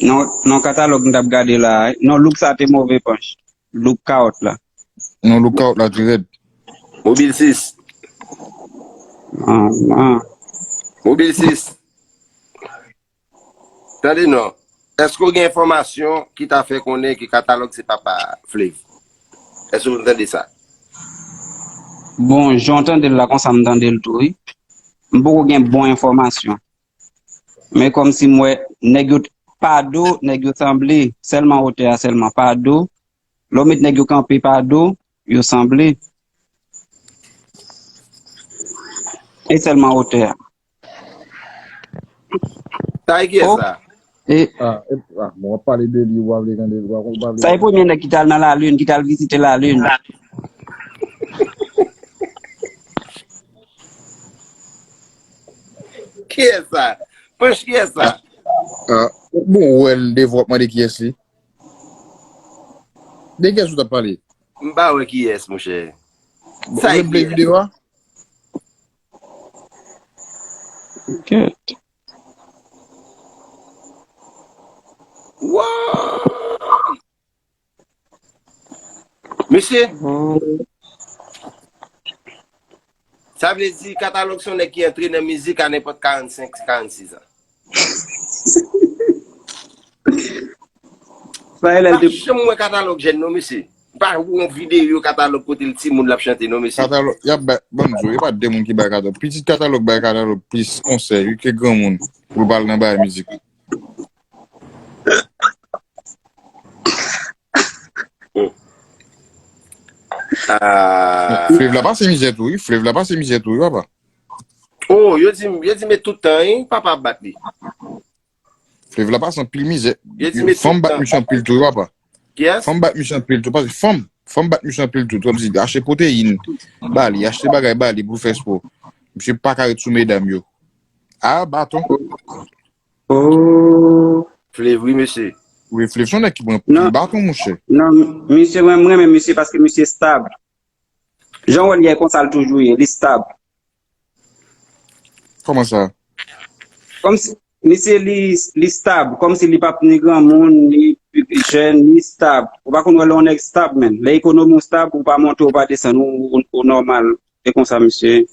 non, non, katalòg m t ap gade la, non, look sa te move, Panch. Look kawòt la. Non, look kawòt la te rèd. Mobil sis. Ah, ah. Mobil sis. Tande non. Èske w gen enfòmasyon ki ta fè konnen ke Katalòg se papa Flev? Èske w tande sa? Bon, jan w tande l la, konsa m tande l tou, wi. M poko gen bon enfòmasyon. Men kòmsi m wè nèg yo pa do, nèg yo sanble. Sèlman wotè a, sèlman pa do. Lè w met nèg yo kanpe pa do, yo sanble. E sèlman wotè a. Sa e kiyès sa? E Ah, e- ah, bon, w ap pale de li, w pa vle tande, w pa w pa vle. Sa e premye nèg ki t al nan lalin, ki t al vizite lalin. Kiyès sa? Panch, kiyès sa? Ah, bon, ou wè l devan w ap mande kiyès li. De kiyès ou t ap pale? M pa wè kiyès, monchè. Bon, ou vle play videyo a? Kèt. Wow! Mesye, sa vle di Katalòg se yon nèg ki antre nan mizik a nenpòt karannsenk, karannsis an. Sa e lè l Pa te janm wè Katalòg jèn non, mesye. M pa wè yon videyo Katalòg kote l timoun l ap chante non, mesye. Katalòg, y ap bay, ban m di w, e pa de moun ki bay Katalòg. Pitit Katalòg bay Katalòg plis konsèy wi ke granmoun pou l pa al nan bagay mizik. Ah. Flev la pase mizè tou wi, Flev la pase mizè tou wi, papa. Oh, yo di, yo di met tout tan, hein, papa ap bat li. Flev la pase anpil mizè. Yo di met Fanm tout bat tan. Misye anpil tou wi, papa. Kiyès? Fanm bat misye anpil tou, paske fanm, fanm bat misye anpil tou. Twòp di, achte pwoteyin ba li, achte bagay ba li pou l fè espò. Misye pa ka ret sou medam yo. Ah, baton. Oh. Flev, wi, mesye. Wi, Flev se yon nèg ki pran Non. pil baton, monchè. Non, misye, mwen, mwen renmen misye paske misye stab. Jan w wè l ye konsa l toujou ye, li stab. Kòman sa? Kòmsi, misye li, li stab, kòmsi li p ap ni granmoun, ni jèn, li stab. Ou pa konn wè lè yon nèg stab, men. Lè ekonomi w stab, ou pa monte, ou pa desann, ou, ou, ou nòmal. E konsa, misye.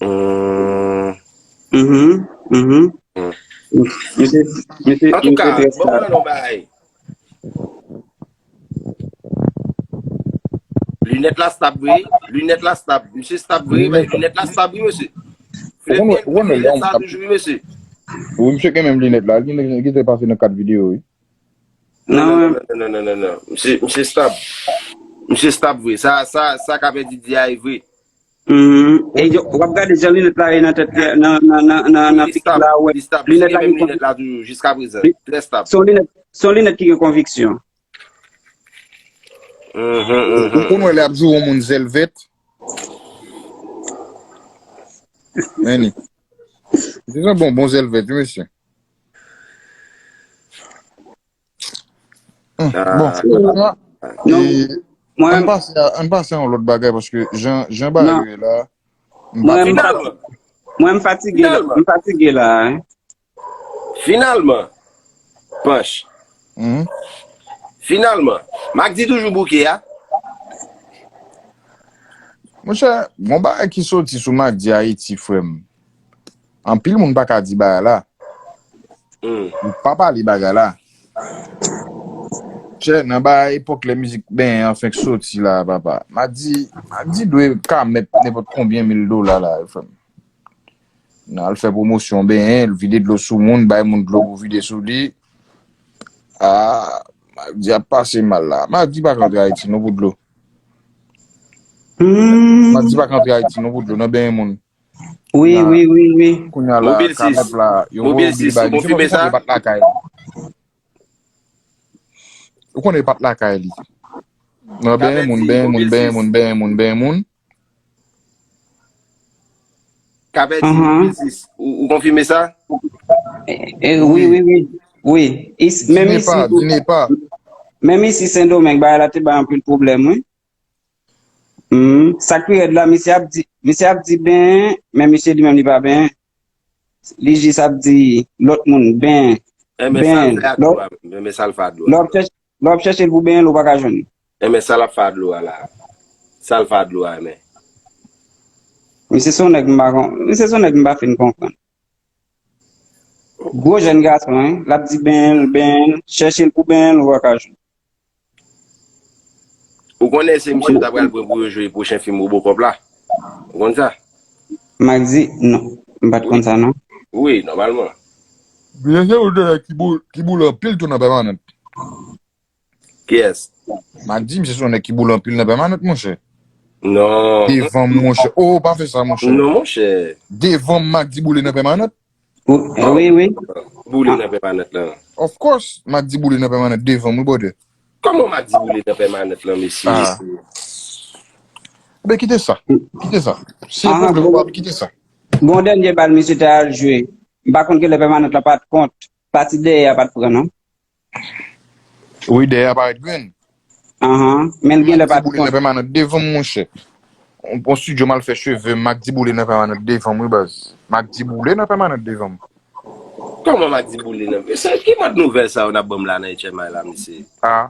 Hmm. Mhm, mhm. Hmm. Misye, misye, Antouka, misye trè bon, stab. Mwen non bagay. Linèt la stab vre, linèt la stab. Misye stab vre, men linèt la stab vre, mesye. Ou konn wè, ou konn wè lè Linèt yon sa stab. Toujou wi, mesye. Wi, misye gen menm linèt la, li gen, gen te pase nan kat videyo wi. Non, Non, non, non, non, non, non. Misye, misye stab. Misye stab vre. Sa, sa, sa Kapè di di a e vre. Mhm. E yo, w ap gade jan linèt la ye nan tèt, nan, nan, nan, nan, nan Li figi stab, la, wè. li stab. Linèt Li la gen menm gen linèt la toujou, jiska prezan. Li- Trè stab. Se yon linèt, se yon linèt ki gen konviksyon. Mhm, Ou mhm. konn wè lè ap joure yon moun zèl vèt? Men li. Se yon bon, bon zèl vèt, wi, mesye. Hum, Ah. Bon, Non, e, mwen, ann pase a, ann pase a yon lòt bagay, paske jan, jan bagay Non. yo ye la, m Mwen, pa m fin pa- Finalman, mwen, m fatige la. Finalman. M fatige la, hein. Finalman, Panch. Mhm. Finalman, Magdi toujou bouke a. Monchè, gon bagay ki soti sou Magdi Ayiti, frè m. Anpil moun pa ka di bagay la. Hmm. Yo pa pale bagay la. Chè, nan bagay epòk lè mizik benyen an fenk soti la, papa. Magdi, Magdi dwe ka mèt nenpòt konbyen mil dola la, frè m. Nan al fè pwomosyon benyen, l vide dlo sou moun, bay moun dlo pou vide sou li. Ah, Magdi ap pase mal la. Magdi pa ka antre Ayiti non pou dlo. Hmm. Magdi pa ka antre Ayiti non pou dlo, nan benyen moun. Wi, Nan- wi, wi, wi. Kounye a la, Mobil sis. Kanòp la, yo voye Mobil yon bri sis, bay ou misye, konfime paske ou konn sa? li pa t lakay li. Ou konn li pa t lakay li. Nan benyen Kapè moun, di, benyen moun, Mobil benyen sis. moun, benyen moun, benyen moun. Kapè di, Mhm. Mobil sis. Ou, ou konfime sa? E, e, wi, wi, wi. Wi. Is, menm Di ne isi, pa, di ne pa. Menm isi Sendomeng, bagay la te bay anpil pwoblèm, wi. Hmm. Sa k pi rèd la, misye ap di, misye ap di benyen, men misye li menm li pa benyen. Li jis ap di lòt moun benyen. Enben, sa l fè a dlo a menm. Enben, sa l fè a dlo Lè a. w ap chèche, lè w ap chèche l pou benyen, ou pa ka jwenn li. Enben, sa l ap fè a dlo a la. Sa l fè a dlo a, enben. Misye se yon nèg m pa kon-, misye se yon nèg m pa fin konprann. Gwo jèn gason, hein. L ap di benyen l, benyen l, chèche l pou benyen l, ou pa ka jwenn. Ou konnen se misye yo ta pral pran pou yo jwe pwochen fim Robocop la? Ou konn sa? Magdi, non. M pa t konn sa non. Wi, nòmalman. Byen se yon nèg ki boule, ki boule anpil tou nan pèmanant. Kiyès? M a di misye se yon nèg ki boule anpil nan pèmanant, monchè. Non. Devan m, monchè. Oh, pa fè sa, monchè. Non, monchè. Devan m, m a di boule nan pèmanant. Wi, wi. Boule nan pèmanant lan. Of course, m a di boule nan pèmanant devan m, wi, brother. Kòman m a di boule nan pèmanant lan, mesye? Ah. Ben, kite sa. Kite sa. Si e pwoblèm ou pa kite sa. Bon, dènye bal misye te al jwe. M pa konn kilè pèmanant lan pa t kont. Pati dèyè a pa t pran, non. Wi, dèyè a parèt grenn. Ahan. Men l gen lè pa t Boule nan kont. Pèmanant devan m, monchè. On, on studio m al fè cheve m, m a di boule nan pèmanant devan m, wi, baz. M a di boule nan pèmanant devan m. Kòman m a di boule nan? Se ki mòd nouvèl sa yo n ap ban m la nan H M I la, mesye? Ah.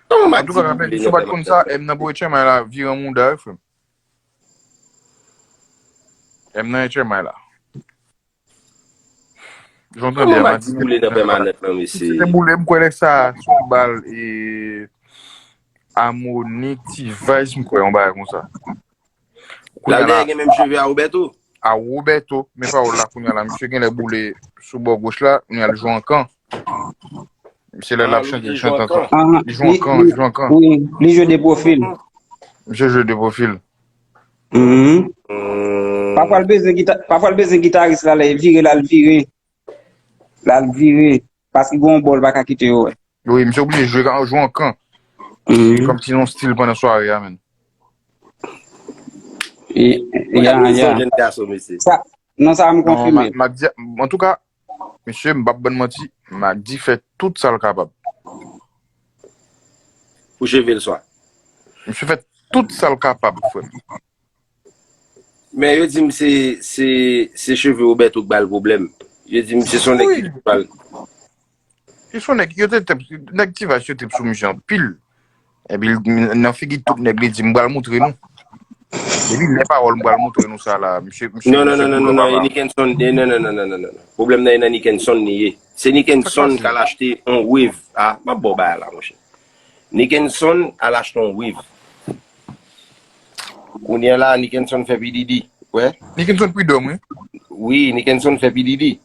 Kòman m a di Antouka, boule si w nan pa t konn sa, pèmanant? M nan pou H M I la, vire mouda, wi, frè m. M nan H M I la. Jan w tande Kòman a, m a m a di boule nan pèmanant lan, mesye? Se te boule, m kwè lè sa, se yon bal e Harmonik, T-Vice, m kwè, yon bagay konsa. Lal dèyè gen menm cheve a Roberto? A Roberto, men pawòl la kounye a la, misye gen lè boule sou bò goch la, kounye a l jwe an kan. Misye lè l ap chante, li chante an kan. Ahan. Li jwe an kan, li jwe an kan. Wi, li jwe de pwofil. Misye jwe de pwofil. Mhm. Pafwa l bezwen gita, pafwa l bezwen gitaris la, lè vire, l al vire. L al vire. Paske gon bò l pa ka kite yo wè. Wi, misye oblije jwe, jwe an kan. Mhm. Kòmsi yon stil pandan sware a, menn. E- e- Ya, Gade ya. Yon jèn gason, mesye. Sa, non, sa m Non, konfime. ma, ma di, antouka, mesye, m p ap bann manti, m a di fè tout sa l kapab. Pou cheve l swa. Misye fè tout sa l kapab, frè m. Men yo di m se, se, se cheve Roberto k ba l pwoblèm. Yo di m se son nèg ki ba l. Li se yon nèg, yo te, te, nèg T-Vice yo te sou misye anpil. Epi l- nan figi tout nèg li di, "M pral moutre nou." Epi lè pawòl, "M pral moutre nou sa la." Misye, misye, Non, non, misye non, non, boule non, non, e papa. Nickenson, e non, non, non, non, non, non. Pwoblèm nan e nan Nickenson li ye. Se Nickenson k al achte yon wave. Ah, m ap ba w bagay la, monchè. Nickenson al achte yon wave. Kounye a la, Nickenson fè P D D. Wè? Nickenson Prud'homme, wi. Wi, Nickenson fè P D D.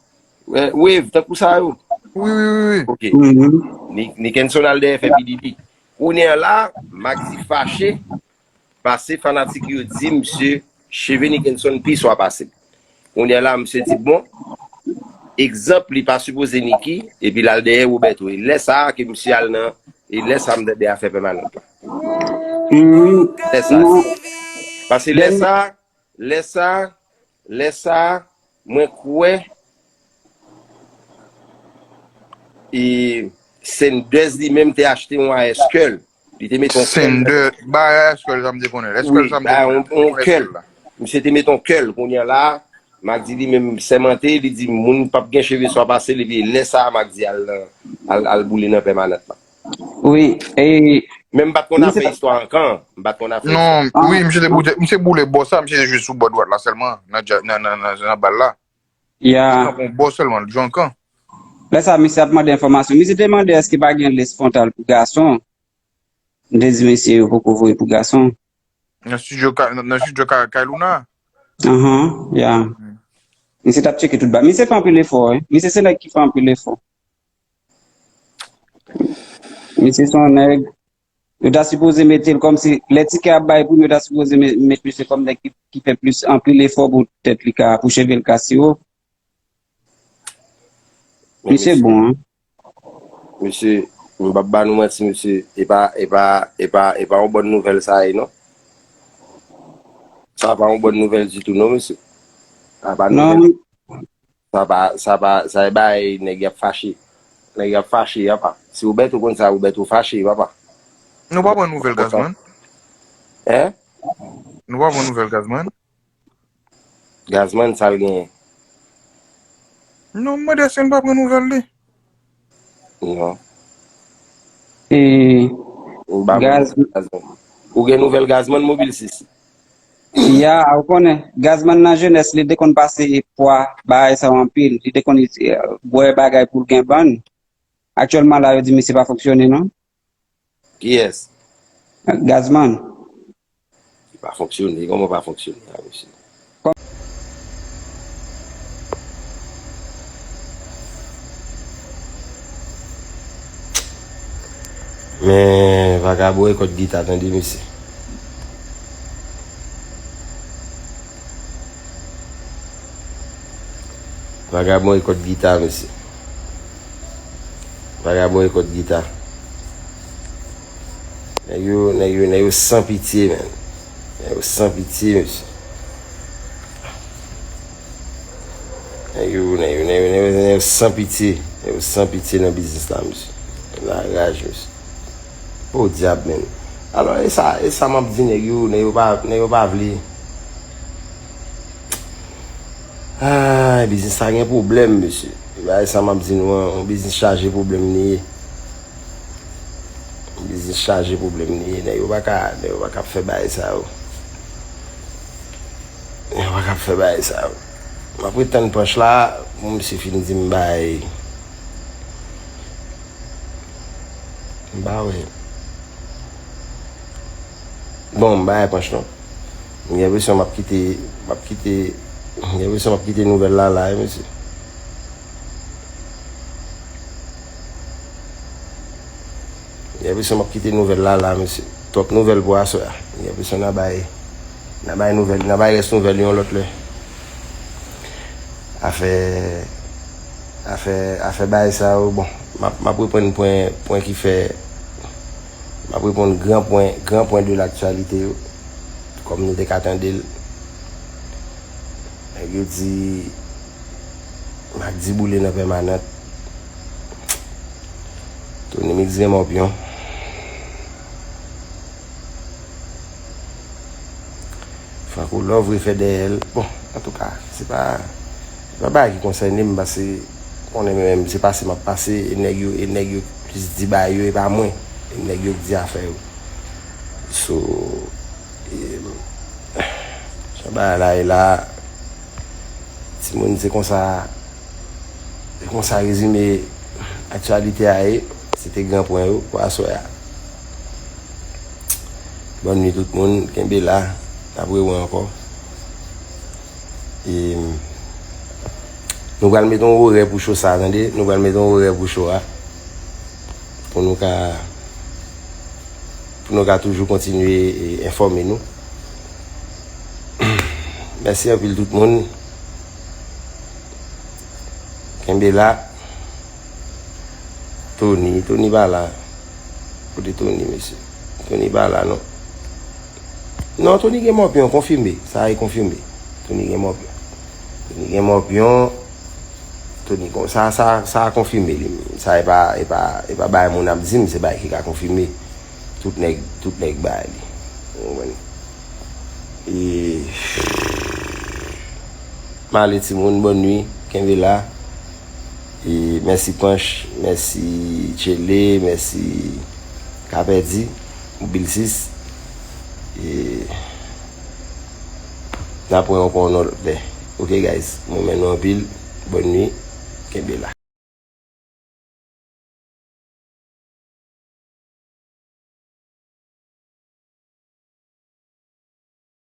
Wè, wave, tankou sa yo. Wi, wi, wi, wi. Ok. Mhm. Ni- Nickenson al dèyè fè P D D. Kounye a la, Max di fache, pase fanatik yo di misye, cheve Nickenson pi swa pase l. Kounye a la, misye di, bon, egzanp, li pa sipoze Nicky, epi l al dèyè Roberto. E lè sa a ke misye al nan, e lè sa a m tande afè pèmanant la. Mhm. Lè sa, Non. Paske lè sa, lè sa, lè sa, mwen kwè e Sanders li menm te achte yon A S Curl. Li te mete yon curl. Sanders, ba A S Curl sa m te konnen. A S Curl Wi, sa m te ba konnen. yon, yon curl. Misye te mete yon curl. Kounye a la, Max di li menm sèmante, li di moun p ap gen cheve swa pase l, epi lè sa a Max di al, al, al boule nan pèmanant la. Wi, e Men m pa t konn Misye afè ta- istwa an kan. M pa t konn afè Non, Ah. wi, misye te boule, misye boule bò sa, misye te jwe sou bò dwat la sèlman, nan, dja- nan, nan, nan, nan bal la. Ya. Nan bon bò sèlman, l jwe an kan. Lè sa, misye ap mande enfòmasyon. Misye te mande èske pa gen lès fwontal pou gason. M te di mesye yo poko voye pou gason. Nan studio, ka- nan studio ka- Kay Luna. Ahan, ya. Misye t ap tcheke tout ba. Misye fè anpil efò, wi. Misye se nèg ki fè anpil efò. Misye se yon nèg, yo ta sipoze mete l kòmsi, lè tikè ap bay pou m, yo ta sipoze me- met misye kòm nèg ki, ki fè plis anpil efò pou tèt li ka, pou cheve l ka siwo. Misye bon, an. Mesye, m p ap ba nou manti, mesye. E pa, e pa, e pa, e pa yon bòn nouvèl sa ye, non. Sa pa yon bòn nouvèl ditou, non, mesye. Sa pa nouvèl. Non, Sa pa, sa pa, sa e bay nèg y ap fache. Nèg y ap fache, apa. Si Roberto konn sa, Roberto fache, papa. Nou pa pran nouvèl Gazman? Hein? Nou pa pran nouvèl Gazman? Gazman, sa l genyen? Non, m mande èske n pa pran nouvèl li. Non. E Ou ba Gaz- Gazman. Ou gen nouvèl Gazman, Mobil sis? Ya, ou konnen, Gazman nan jenès, li te konn pase pwa bagay sa yo anpil. Li te konn eh, bwè bagay pou l gen bann. Aktyèlman la, yo di misye pa fonksyone, non? Kiyès? Gazman. Li pa fonksyone. Kòman pa fonksyone a, mesye? Men vagabon e kòd gita, tande mesye. Vagabon e kòd gita, mesye. Vagabon e kòd gita. Nèg yo, nèg yo, nèg yo san pitye, men. Nèg yo san pitye, mesye. Nèg yo, nèg yo, nèg yo, nèg yo, nèg yo san pitye. Nèg yo san pitye nan biznis la, mesye. Nan raj, mesye. Podyab, men. Alò, e sa, e sa m ap di nèg yo, nèg yo pa, nèg yo pa vle. Ah, biznis sa gen pwoblèm, mesye. E bagay sa m ap di nou an, yon biznis chaje pwoblèm li ye. Yon biznis chaje pwoblèm li ye. Nèg yo pa ka, nèg yo pa ka fè bagay sa yo. Nèg yo pa ka fè bagay sa yo. M ap ret tann panch la, pou misye fin di m bay. M pa wè. Bon, m pa wè panch non. M gen enpresyon m ap kite, m ap kite, m gen enpresyon m ap kite nouvèl la la, wi, mesye. M gen enpresyon m ap kite nouvèl la la, mesye. Twòp nouvèl pou aswè a. M gen enpresyon n a bay, n a bay nouvèl, n a bay rès nouvèl yon lòt lè. Afè, afè, afè bagay sa yo, bon, m ap, m ap reprann pwen, pwen ki fè, m ap reprann gran pwen, gran pwen de laktyalite yo, kòm nou te ka tande l. Nèg yo di, Magdi boule nan pèmanant. Tony Mix gen mòpyon. Franco Love refè dèyè l. Bon, antouka, se pa, se pa bagay ki konsène m, paske konnen mwen menm, se pase m ap pase, e nèg yo, e nèg yo plis di bagay yo, e pa mwen. E nèg yo k di afè yo. So, e, jan bagay la ye la, timoun, se konsa, se konsa rezime aktyalite a ye. Se te gran pwen yo pou aswè a. Bòn nwi tout moun, kenbe la, n ap rewè ankò. E, nou pral mete yon orè pou cho sa, tande? Nou pral mete yon orè pou cho a. Pou nou ka, pou nou ka toujou kontinye, e, enfòme nou. Mèsi anpil tout moun. Kenbe la. Tony, Tony pa la. Kote Tony, mesye? Tony pa la, non. Non, Tony gen mòpyon, konfime. Sa e konfime. Tony gen mòpyon. Tony gen mòpyon. Tony kon, sa, sa, sa konfime li. Sa e pa, e pa, e pa bagay moun ap di m, se bagay ki ka konfime. Tout nèg, tout nèg bay li. Ou konprann? E, m ale timoun, bòn nwi, kenbe la. E, mèsi Panch, mèsi Tchele, mèsi Kapèdi, Mobil sis. E, n ap wè ankò yon lòt lè. Ok, guys, m renmen nou anpil. Bòn nwi, kenbe la.